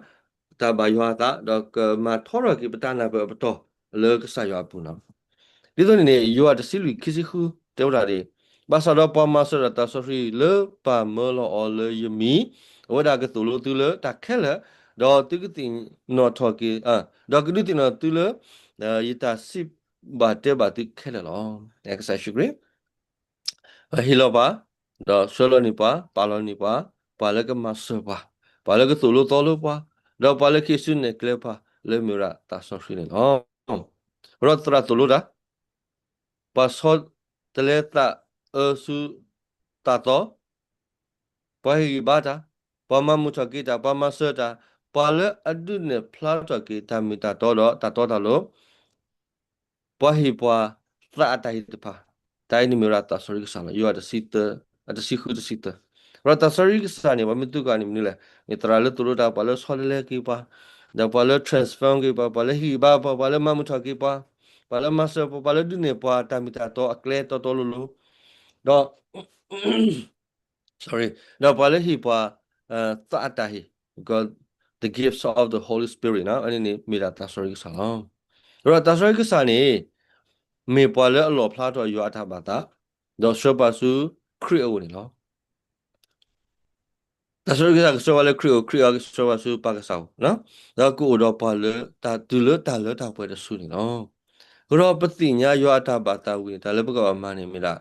တၢ်ဘၣ်ယွၤအသး ဒီးကမၤထီထီၣ်က့ၤပတၢ်နၢ်ပၢၢ်အပတီၢ်လၢကစၢ်ယွၤအပူၤနီၤ. ဒ်သိးန့ၣ်န့ၣ် ယိၤဟၣ်တဆံလွံၢ်ခံဆံဃု တဲဝဲဒၣ်ဒ်အံၤ, ဘၣ်ဆၣ်ဒီးပှၤမၤစၢၤဒီးသးစီဆှံလၢပၢ်မၢလီၤအီၤလၢယမံၤ, အဝဲဒၣ်ကသိၣ်လိသုလၢတၢ်ခဲလၢာ်, ဒီးသုကသ့ၣ်နီၣ်ထီၣ်က့ၤ, ဒီးကဒုးသ့ၣ်နီၣ်သုလၢ ယတၢ်စံးဘၣ်တဲဘၣ်သုခဲလၢာ်လီၤ. ကစၢ်ယ့ၣ်ၡူးခရံာ် ဟ့ၣ်လီၤပှၤ, ဒီးဆှၢလီၤန့ၢ်ပှၤ, ပာ်လီၤန့ၢ်ပှၤ, ပှၤလၢကမၤစၢၤပှၤ, ပှၤလၢကသိၣ်လိသီလိပှၤ, ဒီးပှၤလၢကဟံးစုနဲၣ်ကျဲပှၤ လၢမ့ၢ်ဝဲဒၣ်သးစီဆှံန့ၣ်လီၤ. ဒီးသရၣ်သိၣ်လိတၢ်, ပှၤဆီတလဲသးအၢဆူသးသီ, ပှၤဟ့ၣ်ဂံၢ်ဘါတၢ်, ပှၤမၤမုာ်ထီၣ်က့ၤတၢ်, ပှၤမၤစၢၤတၢ်, ပှၤလၢအဒုးနဲၣ်ဖျါထီၣ်က့ၤတၢ်မ့ၢ်တၢ်တီဒီးတၢ်တီတၢ်လိၤ ပှၤဟ့ၣ်ပှၤသးအတၢ်ဟ့ၣ်တဖၣ်, တၢ်အံၤန့ၣ်မ့ၢ်ဝဲဒၣ်သးစီဆှံကစၢ်လီၤ. ယိၤဟၣ်တဆံဃုတဆံသၢ. ဒီးသးစီဆှံကစၢ်န့ၣ် ပှၤမ့ၢ်သူၣ်က့ၤန့ၣ်မနုၤလဲၣ်, မ့ၢ်သရၣ်လၢသိၣ်လိတၢ်, ပှၤလၢဆီတလဲက့ၤပှၤ, ဒီးပှၤလၢ transform က့ၤပှၤ, ပှၤလၢဟ့ၣ်ဂံၢ်ဘါပှၤ, ပှၤလၢမၤမုာ်ထီၣ်က့ၤပှၤ, ပှၤလၢမၤစၢၤပှၤ, ပှၤလၢဒုးနဲၣ်ပှၤတၢ်မ့ၢ်တၢ်တီအကျဲတီတီလိၤလိၤ, ဒီး sorry, ဒီးပှၤလၢဟ့ၣ်ပှၤ သးအတၢ်ဟ့ၣ်, the gifts of the Holy Spirit န့ၣ် အန့ၣ်န့ၣ်မ့ၢ်ဒၣ်သးစီဆှံကစၢ်လီၤ. ဒီးသးစီဆှံကစၢ်န့ၣ် မ့ၢ်ပှၤလၢအလီၣ်ဖျါထီၣ်ယွၤအတၢ်ဘၣ်သး, ဒီးဆှၢပှၤဆူခရံာ်အအိၣ်န့ၣ်လီၤ. တၢ်ဆှၢကစၢ်ကဆှၢပှၤလၢခရံာ်အအိၣ်, ခရံာ်အကဆှၢပှၤဆူပၢ်ကစၢ်အအိၣ်, ဒီးကအိၣ်ဒီးပှၤလၢတၢ်တုၤလၢတၢ်လၢတၢ်ပှဲၤတစုန့ၣ်လီၤ. အဃိဒီးပသ့ၣ်ညါယွၤအတၢ်ဘၣ်သးဝံၤန့ၣ် တၢ်လၢပကဘၣ်မၤန့ၣ်မ့ၢ်ဒၣ်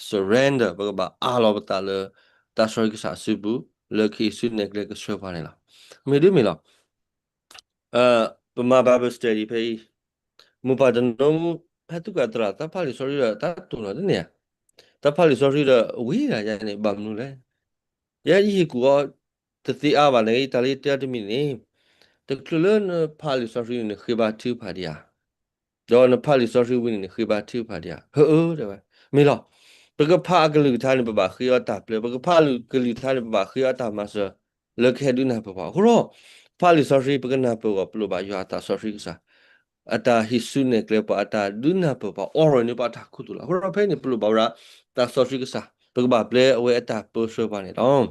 surrender, ပကဘၣ်အးလီၤပသးလၢ တၢ်ဆှၢကစၢ်အစုပူၤ လၢခံစုနဲၣ်ကျဲကဆှၢပှၤန့ၣ်လီၤ. မ့ၢ်ဒ်မ့ၢ်လီၤ. ပမၤ Bible study ဖဲအံၤ, မိၢ်ပၢ်တနီၤ ဟဲသံကွၢ်သရၣ် တၢ်ဖးလံာ်စီဆှံဒီးတၢ်တိၢ်နီၣ်တန့ၢ်ဧါ, တၢ်ဖးလံာ်စီဆှံဒီးဝံၤဒၣ်ယၤန့ၣ် ဘၣ်မနုၤလဲၣ်. ယဲယဟ့ၣ်ကူၣ်အီၤတသ့အါဘၣ်န့ၣ် တၢ်လၢတဲတမံၤန့ၣ်, တချုးလၢနဖးလံာ်စီဆှံန့ၣ် နဃ့ဘါထုကဖၣ်ဒံးဧါ, ဒီးနဖးလံာ်စီဆှံဝံၤန့ၣ် နဃ့ဘါထုကဖၣ်ဒံးဧါ. ဟၢအၢ တဲဝဲ, မ့ၢ်လီၤ. ပကဖးအကလုၢ်ကထါန့ၣ် ပဘၣ်ဃ့အီၤတၢ်ပျဲ, ပကဖးကလုၢ်ကထါန့ၣ် ပဘၣ်ဃ့အီၤတၢ်မၤစၢၤ လၢကဟဲဒုးနၢ်ပၢၢ်ပှၤ. အဃိဒီး ဖးလံာ်စီဆှံ ပကနၢ်ပၢၢ်အီၤ ပလိၣ်ဘၣ်ယွၤအသးစီဆှံကစၢ် အတၢ်ဟံးစုနဲၣ်ကျဲပှၤ အတၢ်ဒုးနၢ်ပၢၢ်ပှၤ အိးထီၣ်န့ၢ်ပှၤအတၢ်ခူသူၣ်လီၤ. အဃိဒီးဖဲန့ၣ် ပလိၣ်ဘၣ်ဝဲဒၣ် သးစီဆှံကစၢ် ပကဘၣ်ပျဲအဝဲအတၢ်ပၢဆှၢပှၤန့ၣ်လီၤ.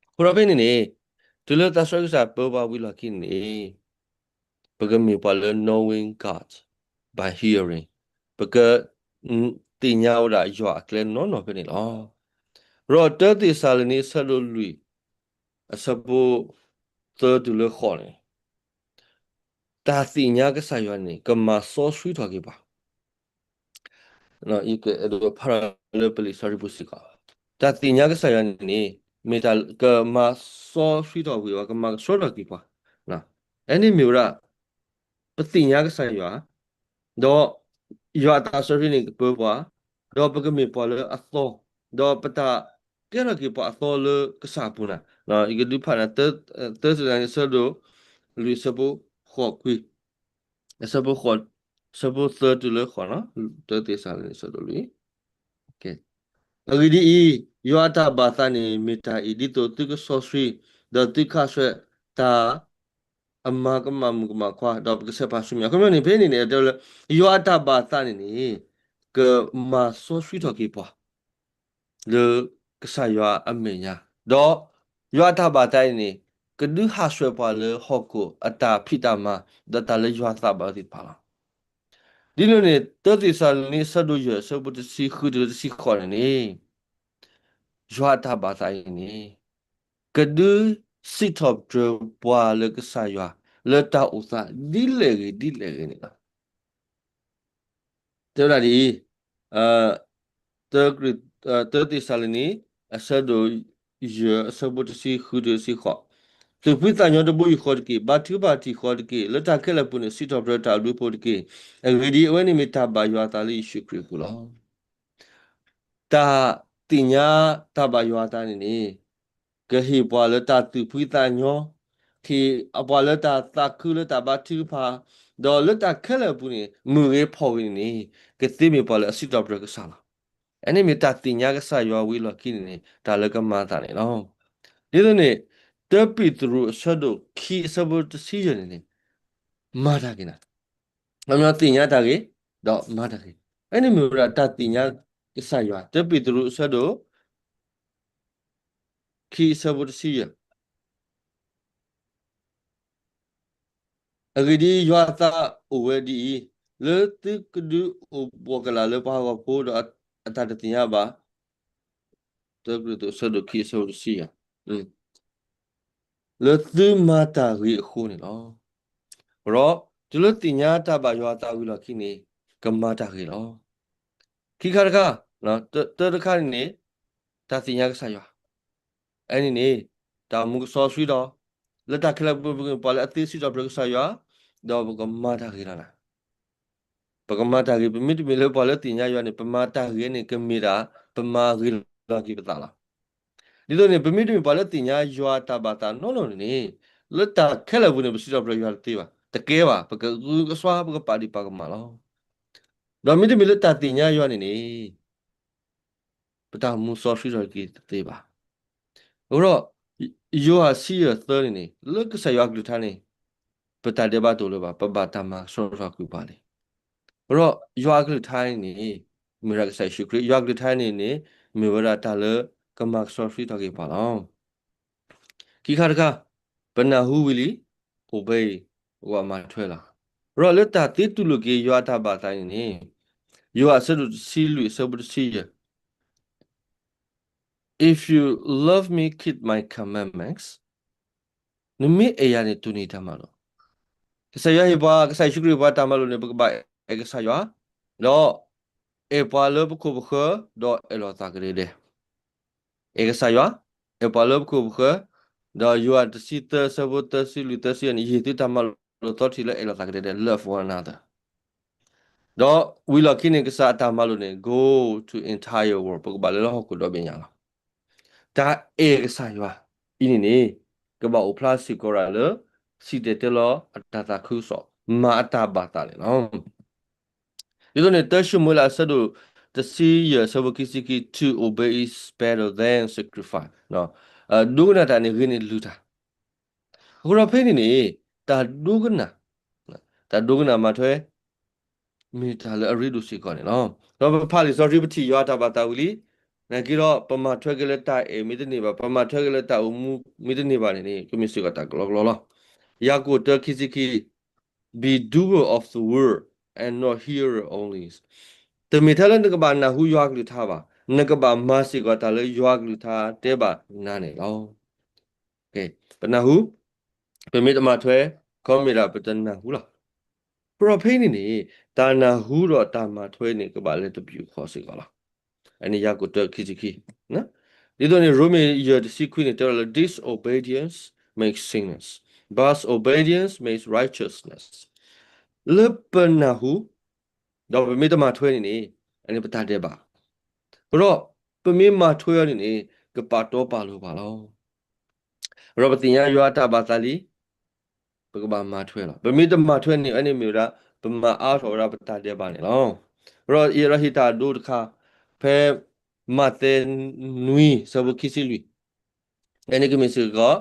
အဃိဒီးဖဲန့ၣ်န့ၣ် တုၤလၢသးစီဆှံကစၢ်ပၢပှၤဝံၤလီၢ်ခံန့ၣ် ပကမ့ၢ်ပှၤလၢ knowing God by hearing, ပကသ့ၣ်ညါဝဲဒၣ်ယွၤအကျဲနီၢ်နီၢ်ဖဲန့ၣ်လီၤ. ဒီးတၢသ့းစၤလနံ အဆၢဒိၣ်လွံၢ် အဆၢဖိသၢတုၤလၢဃိးန့ၣ်, တၢ်သ့ၣ်ညါကစၢ်ယွၤန့ၣ် ကမၤစီဆှံထီၣ်က့ၤပှၤ ယကအဲၣ်ဒိးဖးထီၣ်လၢပလံာ်စီဆှံပူၤစ့ၢ်ကီး, တၢ်သ့ၣ်ညါကစၢ်ယွၤန့ၣ်န့ၣ် မ့ၢ်တၢ်ကမၤစီဆှံထီၣ်က့ၤပှၤ ကမၤကဆှီထီၣ်က့ၤပှၤ. အဲန့ၣ်မ့ၢ်ဝဲဒၣ် ပသ့ၣ်ညါကစၢ်ယွၤ, ဒီးယွၤအသးစီဆှံန့ၣ်ကပၢပှၤ, ဒီးပကမ့ၢ်ပှၤလၢအသီ, ဒီးပတၢ်ကဲထီၣ်က့ၤပှၤအသီလၢကစၢ်အပူၤန့ၣ်, ယကဒုးဖးန့ၣ် တၢသ့းစၤလနံ အဆၢဒိၣ်လွံၢ် အဆၢဖိဃိးခွံ အဆၢဖိဃိး, အဆၢဖိသၢတုၤလၢဃိး, တၢသ့းစၤလနံ အဆၢဒိၣ်လွံၢ်. အဂ့ၢ်ဒ်အံၤ, ယွၤအတၢ်ဘၣ်သးန့ၣ်မ့ၢ်တၢ်အံၤ, ဒ်သိးသုကစီဆှံ, ဒီးသုခးဆှဲးတၢ်အမၤကမၣ်မုၣ်ကမၣ်ခွါ, ဒီးပကဆဲးဖးဆူမဲာ်ညါ. အခီပညီန့ၣ် ဖဲန့ၣ်န့ၣ် တဲဝဲလၢ ယွၤအတၢ်ဘၣ်သးန့ၣ်န့ၣ် ကမၤစီဆှံထီၣ်က့ၤပှၤ လၢကစၢ်ယွၤအမဲာ်ညါ, ဒီးယွၤအတၢ်ဘၣ်သးအံၤန့ၣ် ကဒုးခးဆှဲးပှၤလၢဟီၣ်ခိၣ်အတၢ်ဖံးတၢ်မၤ ဒီးတၢ်လၢယွၤသးဘၣ်သ့ၣ်တဖၣ်လီၤ. ဒ်န့ၣ်န့ၣ် တၢသ့းစၤလနံ အဆၢဒိၣ်ယဲၢ် အဆၢဖိတဆံဃုတုၤလၢတဆံဃိးန့ၣ်န့ၣ်, ယွၤအတၢ်ဘၣ်သးအံၤန့ၣ် ကဒုးစံးထီၣ်ပတြၢၤပှၤလၢကစၢ်ယွၤ လၢတၢ်အိၣ်သးဒ်လဲၣ်ဂ့ၤဒ်လဲၣ်ဂ့ၤန့ၣ်လီၤ. တဲဝဲဒၣ်ဒ်အံၤ, တၢ, တၢသ့းစၤလနံ အဆၢဒိၣ်ယဲၢ် အဆၢဖိတဆံဃုတုၤတဆံဃိး, သူၣ်ဖှံသးညီတဘိယူၢ်ဃီတက့ၢ်, ဘါထုကဖၣ်တံၢ်ဃီတက့ၢ်, လၢတၢ်ခဲလၢာ်အပူၤန့ၣ် စံးထီၣ်ပတြၢၤတၢ်ဘျုးအဖှိၣ်တက့ၢ်. အဂ့ၢ်ဒ်အံၤ, အဝဲန့ၣ်မ့ၢ်တၢ်ဘၣ်ယွၤအသးလၢယ့ၣ်ၡူးခရံာ်အပူၤလီၤ. တၢ်သ့ၣ်ညါတၢ်ဘၣ်ယွၤအသးန့ၣ်န့ၣ် ကဟ့ၣ်ပှၤလၢတၢ်သူၣ်ဖှံသးညီ, ဟ့ၣ်ပှၤလၢတၢ်သးခုလၢတၢ်ဘါထုကဖၣ်, ဒီးလၢတၢ်ခဲလၢာ်အပူၤန့ၣ် မုၢ်ဂ့ၤဖီၣ်ဂ့ၤန့ၣ်န့ၣ် ကသ့မ့ၢ်ပှၤလၢအစံးထီၣ်ပတြၢၤကစၢ်လီၤ. အန့ၣ်မ့ၢ်တၢ်သ့ၣ်ညါကစၢ်ယွၤဝံၤလီၢ်ခံန့ၣ်န့ၣ် တၢ်လၢကမၤအသးန့ၣ်လီၤ. ဒ်သိးန့ၣ် တၢပ့းတရူးအဆၢဒိၣ်ခံအဆၢဖိတဆံယဲၢ်န့ၣ်န့ၣ် မၤတၢ်ဂ့ၤနၤ, သ့ၣ်ညါတၢ်ဂ့ၤ ဒီးမၤတၢ်ဂ့ၤ, အန့ၣ်မ့ၢ်ဝဲဒၣ်တၢ်သ့ၣ်ညါကစၢ်ယွၤ, တၢပ့းတရူးအဆၢဒိၣ် ခံအဆၢဖိတဆံယဲၢ်. အဂ့ၢ်ဒ်အံၤ, ယွၤအသးအိၣ်ဝဲဒ်အံၤ, လၢသုကဒုးအိၣ်ဘှီၣ်ကလာ်လၢပှၤဟးဂီၤဖိဒီးအတၢ်တသ့ၣ်ညါဘၣ်, တၢကရံၣ်သူးအဆၢဒိၣ်ခံအဆၢဖိတဆံယဲၢ်, လၢသုမၤတၢ်ဂ့ၤအဃိန့ၣ်လီၤ. ဒီးတုၤလၢသ့ၣ်ညါတၢ်ဘၣ်ယွၤအသးဝံၤလီၢ်ခံန့ၣ် ကမၤတၢ်ဂ့ၤလီၤ. ခံခါတခါ, တၢတခါန့ၣ်န့ၣ် တၢ်သ့ၣ်ညါကစၢ်ယွၤ, အန့ၣ်န့ၣ် တၢ်မူကစီဆှံဒီး လၢတၢ်ခဲလၢာ်အပူၤပကမ့ၢ်ပှၤလၢအသ့စံးထီၣ်ပတြၢၤကစၢ်ယွၤ, ဒီးပကမၤတၢ်ဂ့ၤလီၤနၤ. ပကမၤတၢ်ဂ့ၤ, ပမ့တမ့ၢ်လၢပှၤလၢသ့ၣ်ညါယွၤန့ၣ် ပမၤတၢ်ဂ့ၤန့ၣ် ကမ့ၢ်ဒၣ် ပမၤဂ့ၤလီၤက့ၤပသးလီၤ. ဒ်သိးန့ၣ် ပမ့တမ့ၢ်ပှၤလၢသ့ၣ်ညါယွၤတၢ်ဘၣ်သးနီၢ်နီၢ်န့ၣ်န့ၣ် လၢတၢ်ခဲလၢာ်အပူၤန့ၣ် ပစံးထီၣ်ပတြၢၤယွၤတသ့ဘၣ်, တကဲဘၣ်, ပကဂုာ်ကစှါ ပကပာ်ဒံးပာ်ကမၣ်လီၤ. ဒီးမ့တမ့ၢ်လၢတၢ်သ့ၣ်ညါယွၤန့ၣ်န့ၣ် ပတၢ်မူစီဆှံထီၣ်က့ၤတသ့ဘၣ်. အဃိဒီး ယိၤဟၣ်ဆံယဲၢ်သၢန့ၣ်န့ၣ် လၢကစၢ်ယွၤအကလုၢ်ကထါန့ၣ် ပတၢ်ဒဲးဘးတအိၣ်လၢၤဘၣ်, ပဘၣ်တၢ်မၤကဆှီထီၣ်ကွံာ်ပှၤန့ၣ်. အဃိဒီးယွၤအကလုၢ်ကထါန့ၣ်န့ၣ် မ့ၢ်ဝဲဒၣ်ကစၢ်ယ့ၣ်ၡူးခရံာ်, ယွၤအကလုၢ်ကထါန့ၣ်န့ၣ် မ့ၢ်ဝဲဒၣ်တၢ်လၢကမၤကဆှီထီၣ်ကွံာ်ပှၤလီၤ. ခံခါတခါ, ပနၢ်ဟူဝံၤလံ, အိၣ်ဘဲအံၤ, ပကဘၣ်မၤထွဲလီၤ. အဃိဒီးလၢတၢ်သ့တူၢ်လိာ်က့ၤယွၤအတၢ်ဘၣ်သးန့ၣ်န့ၣ် ယိၤဟၣ်အဆၢဒိၣ်တဆံလွံၢ်အဆၢဖိတဆံယဲၢ်, If you love me, keep my commandments. နမ့ၢ်အဲၣ်ယၤန့ၣ် တိၢ်န့ၢ်တၢ်မၤလိာ်. ကစၢ်ယွၤဟ့ၣ်ပှၤ, ကစၢ်ယ့ၣ်ၡူးခရံာ်ဟ့ၣ်ပှၤတၢ်မၤလိာ်န့ၣ် ပကဘၣ်အဲၣ်ကစၢ်ယွၤ, ဒီးအဲၣ်ပှၤလၢပခိၣ်ပဃၢၤ, ဒီးအဲၣ်လိာ်သးကဒဲကဒဲ. အဲၣ်ကစၢ်ယွၤ, အဲၣ်ပှၤလၢပခိၣ်ပဃၢၤ, ဒီးယိၤဟၣ်တဆံသၢအဆၢဖိသၢဆံလွံၢ်သၢဆံယဲၢ်န့ၣ် ယဟ့ၣ်သုတၢ်မၤလိာ်သီထံးလၢအဲၣ်လိာ်သးကဒဲကဒဲ, love one another. ဒီးဝံၤလီၢ်ခံန့ၣ် ကစၢ်အတၢ်မၤလိာ်န့ၣ် go to entire world, ပကဘၣ်လဲၤလၢဟီၣ်ခိၣ်ဒီဘ့ၣ်ညါလီၤ. တၢ်အဲၣ်ကစၢ်ယွၤအံၤန့ၣ်န့ၣ် ကဘၣ်အိၣ်ဖျါစ့ၢ်ကီးဒၣ်လၢ စံၣ်တဲၤတဲလီၤအတၢ်သးခုကစီၣ်, မၤအတၢ်ဘၣ်သးန့ၣ်လီၤ. ဒ်သိးန့ၣ် တၢၡမူၤအ့လးအဆၢဒိၣ်တဆံယဲၢ်အဆၢဖိခံဆံခံ, to obey is better than sacrifice. ဒိကနၣ်တၢ်န့ၣ်ဂ့ၤန့ၢ်လုၢ်တၢ်. အဃိဒီးဖဲန့ၣ်န့ၣ် တၢ်ဒိကနၣ်, တၢ်ဒိကနၣ်မၤထွဲ မ့ၢ်တၢ်လၢအရ့ဒိၣ်စ့ၢ်ကီးန့ၣ်လီၤ. ဒီးပဖးလံာ်စီဆှံပထံၣ်ယွၤအတၢ်ဘၣ်သးဝံၤလံ, နာ်က့ဒီး ပမၤထွဲက့ၤလၢတၢ်အဲၣ်မ့ၢ်တန့ၢ်ဘၣ်, ပမၤထွဲက့ၤလၢတၢ်အိၣ်မူမ့ၢ်တန့ၢ်ဘၣ်န့ၣ်န့ၣ် ကမ့ၢ်စ့ၢ်ကီးတၢ်ကလီကလီလီၤ. ယၤကိာ်တၢခံဆံခံ, be doer of the word and not hearer only. တမ့ၢ်ထဲလၢနကဘၣ်နၢ်ဟူယွၤကလုၢ်ကထါဘၣ်, နကဘၣ်မၤစ့ၢ်ကီးတၢ်လၢယွၤကလုၢ်ကထါတဲဘၣ်နၤန့ၣ်လီၤ. ပနၢ်ဟူ, ပမ့ၢ်တမၤထွဲ, ခီမ့ၢ်ဒၣ်ပတနၢ်ဟူလီၤ. အဃိဒီးဖဲန့ၣ်န့ၣ် တၢ်နၢ်ဟူဒီးတၢ်မၤထွဲန့ၣ် ကဘၣ်လၢတပျုာ်ဃီစ့ၢ်ကီးလီၤ. အန့ၣ်ယၤကိာ်တၢခံဆံခံ, ဒ်သိးန့ၣ် ရိမ့ၤယဲၢ်တဆံခွံန့ၣ် တဲဝဲဒၣ်လၢ disobedience makes sinners, but obedience makes righteousness. လၢပနၢ်ဟူ ဒီးပမ့ၢ်တမၤထွဲန့ၣ်န့ၣ် အန့ၣ်ပတၢ်ဒဲးဘး, အဃိဒီး ပမ့ၢ်မၤထွဲအီၤန့ၣ်န့ၣ် ကပာ်တီပာ်လိၤပှၤလီၤ. အဃိဒီးပသ့ၣ်ညါယွၤအတၢ်ဘၣ်သးလံ, ပကဘၣ်မၤထွဲလီၤ. ပမ့ၢ်တမၤထွဲန့ၣ် အန့ၣ်မ့ၢ်ဝဲဒၣ် ပမၤအါထီၣ်ဝဲဒၣ်ပတၢ်ဒဲးဘးန့ၣ်လီၤ. အဃိဒီးယအဲၣ်ဒိးဟ့ၣ်တၢ်အဒိတခါ ဖဲမးသဲနွံ ဆၢဖိခံဆံလွံၢ် အန့ၣ်ကမ့ၢ်စ့ၢ်ကီး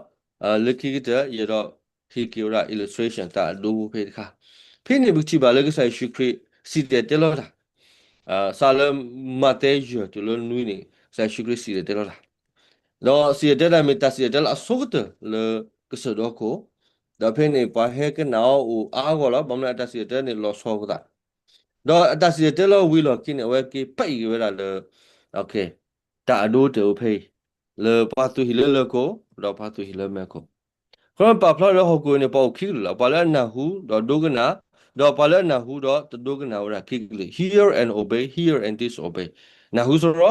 လၢခံကတၢၢ် ယအဲၣ်ဒိးဟ့ၣ်က့ၤဝဲဒၣ် illustration တၢ်အဒိဖဲတခါ. ဖဲန့ၣ်ပကထံၣ်ဘၣ်လၢကစၢ်ယ့ၣ်ၡူးခရံာ်စံၣ်တဲၤတဲလီၤတၢ်, စးလၢမးသဲယဲၢ်တုၤလၢနွံန့ၣ် ကစၢ်ယ့ၣ်ၡူးခရံာ်စံၣ်တဲၤတဲလီၤတၢ်, ဒီးစံၣ်တဲၤတဲတၢ်မ့ၢ်တၢ်စံၣ်တဲၤတဲလီၤအဆိကတၢၢ်လၢကစၢၢ်ဒီခိၣ်, ဒီးဖဲန့ၣ်ပှၤဟဲကနၣ်အီၤအိၣ်အါဂီၢ်လီၤ. ဘၣ်မနုၤအတၢ်စံၣ်တဲၤတဲန့ၣ်လီၤဆီလိာ်သး, ဒီးအတၢ်စံၣ်တဲၤတဲလီၤဝံၤလီၢ်ခံန့ၣ် အဝဲက့ၤပာ်အံၤက့ၤဝဲဒၣ်လၢ တၢ်အဒိတၢ်အူဖဲအံၤ, လၢပှၤသူၣ်ဟံၣ်လၢလၢၢ်ခိၣ် ဒီးပှၤသူၣ်ဟံၣ်လၢမဲးခိၣ်. အဃိပာ်ဖျါလၢဟီၣ်ခိၣ်န့ၣ် ပှၤအိၣ်ခံကလုာ်လီၤ. ပှၤလၢအနၢ်ဟူဒီးဒိကနၣ်, ဒီးပှၤလၢအနၢ်ဟူဒီးတဒိကနၣ်ဝဲဒၣ်ခံကလုာ်, hear and obey, hear and disobey. နၢ်ဟူစရီ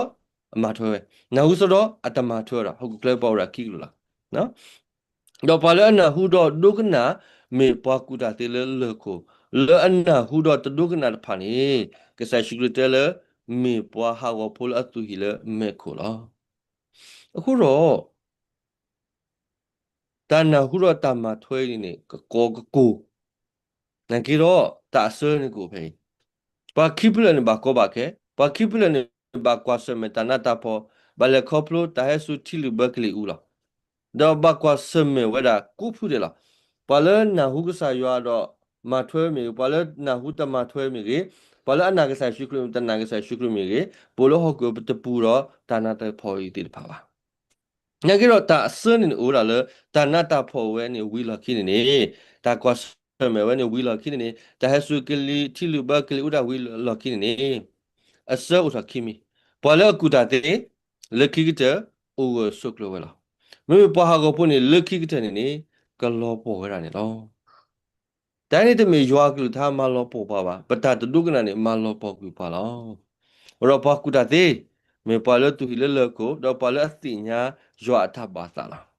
အမၤထွဲဝဲ, နၢ်ဟူစရီအတမၤထွဲဝဲဒၣ်, ဟီၣ်ခိၣ်ချၢပှၤအိၣ်ဒၣ်ခံကလုာ်လီၤ. ဒီးပှၤလၢအနၢ်ဟူဒီးဒိကနၣ် မ့ၢ်ပှၤကူၣ်တၢ်သ့လၢလၢၢ်ခိၣ်, လၢအနၢ်ဟူဒီးတဒိကနၣ်တဖၣ်န့ၣ် ကစၢ်ယ့ၣ်ၡူးခရံာ်တဲလၢ မ့ၢ်ပှၤဟးဂီၤဖိလၢအသူၣ်ဟံၣ်လၢမဲးခိၣ်လီၤ. အဃိဒီး တၢ်နၢ်ဟူဒီးတၢ်မၤထွဲအံၤန့ၣ် ကကီကကိၢ်, နာ်က့ဒီးတၢ်အစၢန့ၣ်ကအိၣ်ဖဲအံၤ, ပှၤခံဖုလၢာ်န့ၣ်ဘၣ်ကီဘၣ်ခဲ, ပှၤခံဖုလၢာ်န့ၣ်ဘၣ်ကွၢ်ဆၢၣ်မဲာ်တၢ်နးတၢ်ဖှီၣ်, ဘၣ်လဲၤခီဖျိတၢ်ဟဲဆူထံလုၢ်ဘၢကလံၤအူလီၤ. ဒီးဘၣ်ကွၢ်ဆၢၣ်မဲာ်ဝဲဒၣ်ကိးဖုဒဲးလီၤ. ပှၤလၢနၢ်ဟူကစၢ်ယွၤဒီးမၤထွဲမ့ၢ်ဂ့ၤ, ပှၤလၢနၢ်ဟူတမၤထွဲမ့ၢ်ဂ့ၤ, ပှၤလၢအနာ်ကစၢ်ယ့ၣ်ၡူးခရံာ်မ့ၢ်ဂ့ၤ, တနာ်ကစၢ်ယ့ၣ်ၡူးခရံာ်မ့ၢ်ဂ့ၤ, ပအိၣ်လၢဟီၣ်ခိၣ်ပတပူၤဒီးတၢ်နးတၢ်ဖှီၣ်အံၤသ့ၣ်တဖၣ်ဘၣ်. နာ်က့ဒီးတၢ်အစၢန့ၣ်န့ၣ်အိၣ်ဝဲဒၣ်လၢ တၢ်နးတၢ်ဖှီၣ်ဝဲန့ၣ်ဝံၤလီၢ်ခံန့ၣ်န့ၣ်, တၢ်ကွၢ်ဆၢၣ်မဲာ်ဝဲန့ၣ်ဝံၤလီၢ်ခံန့ၣ်န့ၣ်, တၢ်ဟဲဆူကလံၤထံလုၢ်ဘၢကလံၤအူတၢ်ဝံၤလီၢ်ခံန့ၣ်န့ၣ်, အစၢအိၣ်ထီၣ်ခံမံၤ, ပှၤလၢအကူၣ်တၢ်သ့, လၢခံကတၢၢ် အိၣ်ဂၢၢ်ဆိးကျၢၤဝဲလီၤ. မ့မ့ၢ်ပှၤဟးဂီၤဖိန့ၣ် လၢခံကတၢၢ်န့ၣ်န့ၣ် ကလီၤပှီၢ်ဝဲဒၣ်န့ၣ်လီၤ. တၢ်န့ၣ်တမ့ၢ်ယွၤကလုၢ်ကထါမၤလီၤပှီၢ်ပှၤဘၣ်, ပတၢ်တဒိကနၣ်န့ၣ် မၤလီၤပှီၢ်ကွံာ်ပှၤလီၤ. အဃိဒီးပှၤကူၣ်တၢ်သ့, မ့ၢ်ပှၤလၢသူၣ်ဟံၣ်လၢလၢၢ်ခိၣ်, ဒီးပှၤလၢအသ့ၣ်ညါယွၤအတၢ်ဘၣ်သးလီၤ.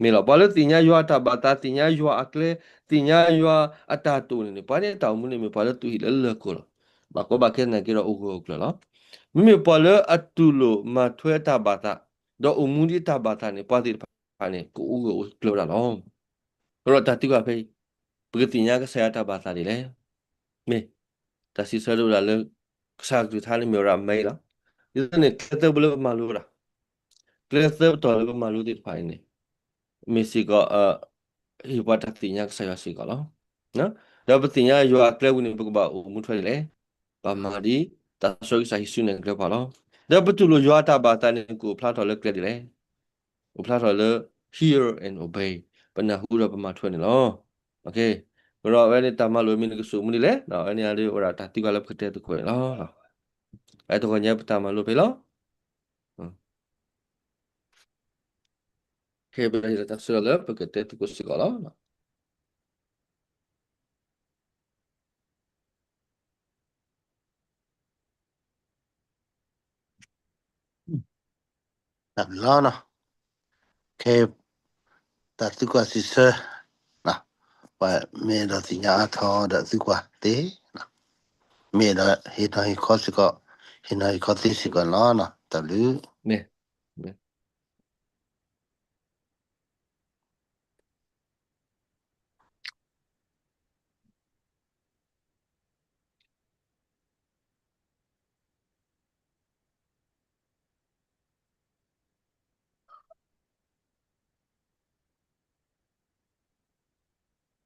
မ့ၢ်လီၤ, ပှၤလၢသ့ၣ်ညါယွၤအတၢ်ဘၣ်သး, သ့ၣ်ညါယွၤအကျဲ, သ့ၣ်ညါယွၤအတၢ်တိာ်န့ၣ်န့ၣ်, ပှၤန့ၣ်အတၢ်အိၣ်မူန့ၣ်မ့ၢ်ပှၤလၢသူၣ်ဟံၣ်လၢလၢၢ်ခိၣ်လီၤ. ဘၣ်ကီဘၣ်ခဲနာ်က့ဒီးအိၣ်ဂၢၢ်အိၣ်ကျၢၤလီၤ. မ့မ့ၢ်ပှၤလၢအတူၢ်လိာ်မၤထွဲအတၢ်ဘၣ်သး, ဒီးအိၣ်မူဒ်အတၢ်ဘၣ်သးန့ၣ် ပှၤသ့ၣ်တဖၣ်န့ၣ် ကအိၣ်ဂၢၢ်အိၣ်ကျၢၤဝဲဒၣ်လီၤ. အဃိဒီးတၢ်သံကွၢ်ဖဲအံၤ, ပကသ့ၣ်ညါကစၢ်ယွၤအတၢ်ဘၣ်သးဒ်လဲၣ်. မ့ၢ်တၢ်စံးဆၢဒိၣ်ဝဲဒၣ်လၢ ကစၢ်ကလုၢ်ကထါန့ၣ်မ့ၢ်ဝဲဒၣ်မ့ၢ်လီၤ. ဒ်သိးန့ၣ် ကျဲသၢဘိလၢပမၤလိဝဲဒၣ်, ကျဲသၢပတီၢ်လၢပမၤလိသ့ၣ်တဖၣ်အံၤန့ၣ် မ့ၢ်စ့ၢ်ကီး ဟ့ၣ်ပှၤတၢ်သ့ၣ်ညါကစၢ်ယွၤစ့ၢ်ကီးလီၤ. ဒီးပသ့ၣ်ညါယွၤအကျဲဝံၤန့ၣ် ပကဘၣ်အိၣ်မူထွဲဒ်လဲၣ်. ဘၣ်မၤဒ်တၢ်ဆိကစၢ်ယ့ၣ်ၡူးန့ၣ်အကျဲပှၤလီၤ. ဒီးပတူၢ်လိာ်ယွၤအတၢ်ဘၣ်သးန့ၣ် ကအိၣ်ဖျါထီၣ်လၢကျဲဒ်လဲၣ်. အိၣ်ဖျါထီၣ်လၢ hear and obey, ပနၢ်ဟူဒီးပမၤထွဲန့ၣ်လီၤ. အဃိဒီးအဝဲန့ၣ်တၢ်မၤလိာ်မ့ၢ်နကဆိကမိၣ်ဒ်လဲၣ်, အဝဲန့ၣ်အဒိဝဲဒၣ်တၢ်သံကွၢ်လၢပကတဲသကိးန့ၣ်လီၤ. အတဂီၢ်ညါပတၢ်မၤလိဖဲလီၤ. ခဲအံၤပဟ့ၣ်လီၤတၢ်ကစီၣ်လၢပကတဲသကိးစ့ၢ်ကီးလီၤ. တၢ်ဘျုးလီၤနီၤ. ခဲ တၢ်သံကွၢ်စံးဆၢ, ပှၤမ့ၢ်အဲၣ်ဒိးသ့ၣ်ညါအါထီၣ်ဒီးသံကွၢ်သ့, မ့ၢ်အဲၣ်ဒိးဟ့ၣ်နီၤဟ့ၣ်ခီစ့ၢ်ကီး, ဟ့ၣ်နီၤဟ့ၣ်ခီသ့စ့ၢ်ကီးလီၤနီၤ. တၢ်ဘျုး.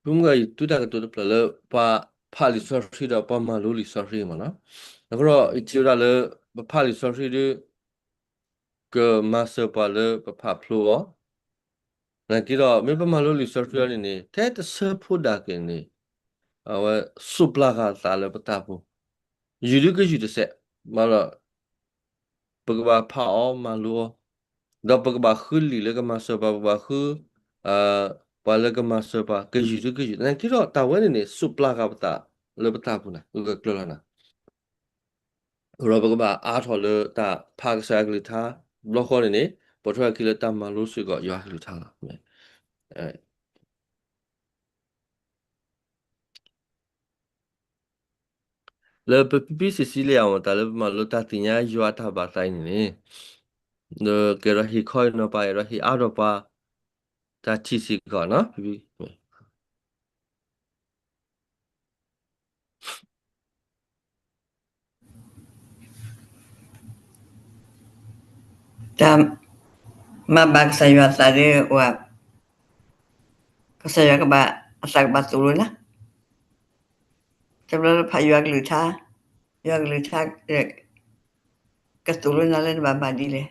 ဖုမုၢ်ဂၤ ယတူၢ်တၢ်ကတိၤတဖျၢၣ်လၢ ပှၤဖးလံာ်စီဆှံဒီးပှၤမၤလိလံာ်စီဆှံမ့ၢ်နီၤ. အဃိဒီး ယထံၣ်ဝဲဒၣ်လၢ ပဖးလံာ်စီဆှံဒီး ကမၤစၢၤပှၤလၢပဖးဖျိအီၤ, နာ်က့ဒီး မ့ၢ်ပမၤလိလံာ်စီဆှံအီၤန့ၣ်န့ၣ် ထဲတဆၢဖိဒၣ်က့ၤန့ၣ် အဝဲစူးပျၢ်ဃာ်သးလၢပတၢ်ပူၤ, ယံာ်ဒုကယံာ်တစဲး, မ့ၢ်ဒီး ပကဘၣ်ဖးအီၤမၤလိအီၤ, ဒီးပကဘၣ်ဃုလံာ်လၢကမၤစၢၤပှၤ, ပကဘၣ်ဃု ပှၤလၢကမၤစၢၤပှၤ ကယံာ်ဒုကယံာ်, နာ်က့ဒီး တၢ်ဝဲန့ၣ်န့ၣ် စူးပျၢ်ဃာ်ပသးလၢပတၢ်ပူၤန့ၣ် ဂၢၢ်ကျၢၤလီၤနၤ. ဒီးပကဘၣ်အါထီၣ်လၢတၢ်ဖးကစၢ်ယွၤကလုၢ်ကထါ, တဘျီဃီန့ၣ်န့ၣ် ပိာ်ထွဲအခံလၢတၢ်မၤလိစ့ၢ်ကီးယွၤကလုၢ်ကထါလီၤ. လၢပဖံဖံစံးစံးလၢယၤမ့ၢ် တၢ်လၢပမၤလိတၢ်သ့ၣ်ညါယွၤအတၢ်ဘၣ်သးအံၤန့ၣ်န့ၣ်, ကဲဒီးဟ့ၣ်ခီအံၤနီၤပၤ အဲၣ်ဒိးဟ့ၣ်အါထီၣ်ပှၤ တၢ်ထံၣ်စ့ၢ်ကီးနီၤ. တၢ်မၤဘၣ်ကစၢ်ယွၤအသးဒီး ကစၢ်ယွၤကဘၣ် အသးကဘၣ်သိၣ်လိနၤ, တဘျီလၢဖးယွၤကလုၢ်ကထါ, ယွၤကလုၢ်ကထါ ကသိၣ်လိနၤလၢနဘၣ်မၤဒ်လဲၣ်.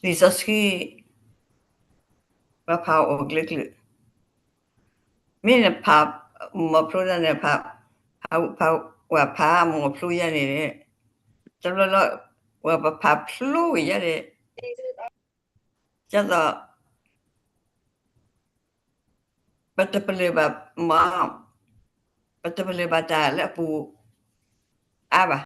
လံာ်စီဆှံ ပှၤဖးအီၤအိၣ်ကျၢၤကျၢၤ, မ့ၢ်နဖး မိၢ်ဖျိဒၣ်န့ၣ် ဖး ဝဲဖးမိၢ်ဖျိယါန့ၣ်, တဘျီလၢ ဝဲပဖးဖျိဝဲယါန့ၣ် ဒ်သိး ပတပလၢၢ်ဘၣ်မး, ပတပလၢၢ်ဘၣ်တၢ်လၢအပူၤအါဘၣ်.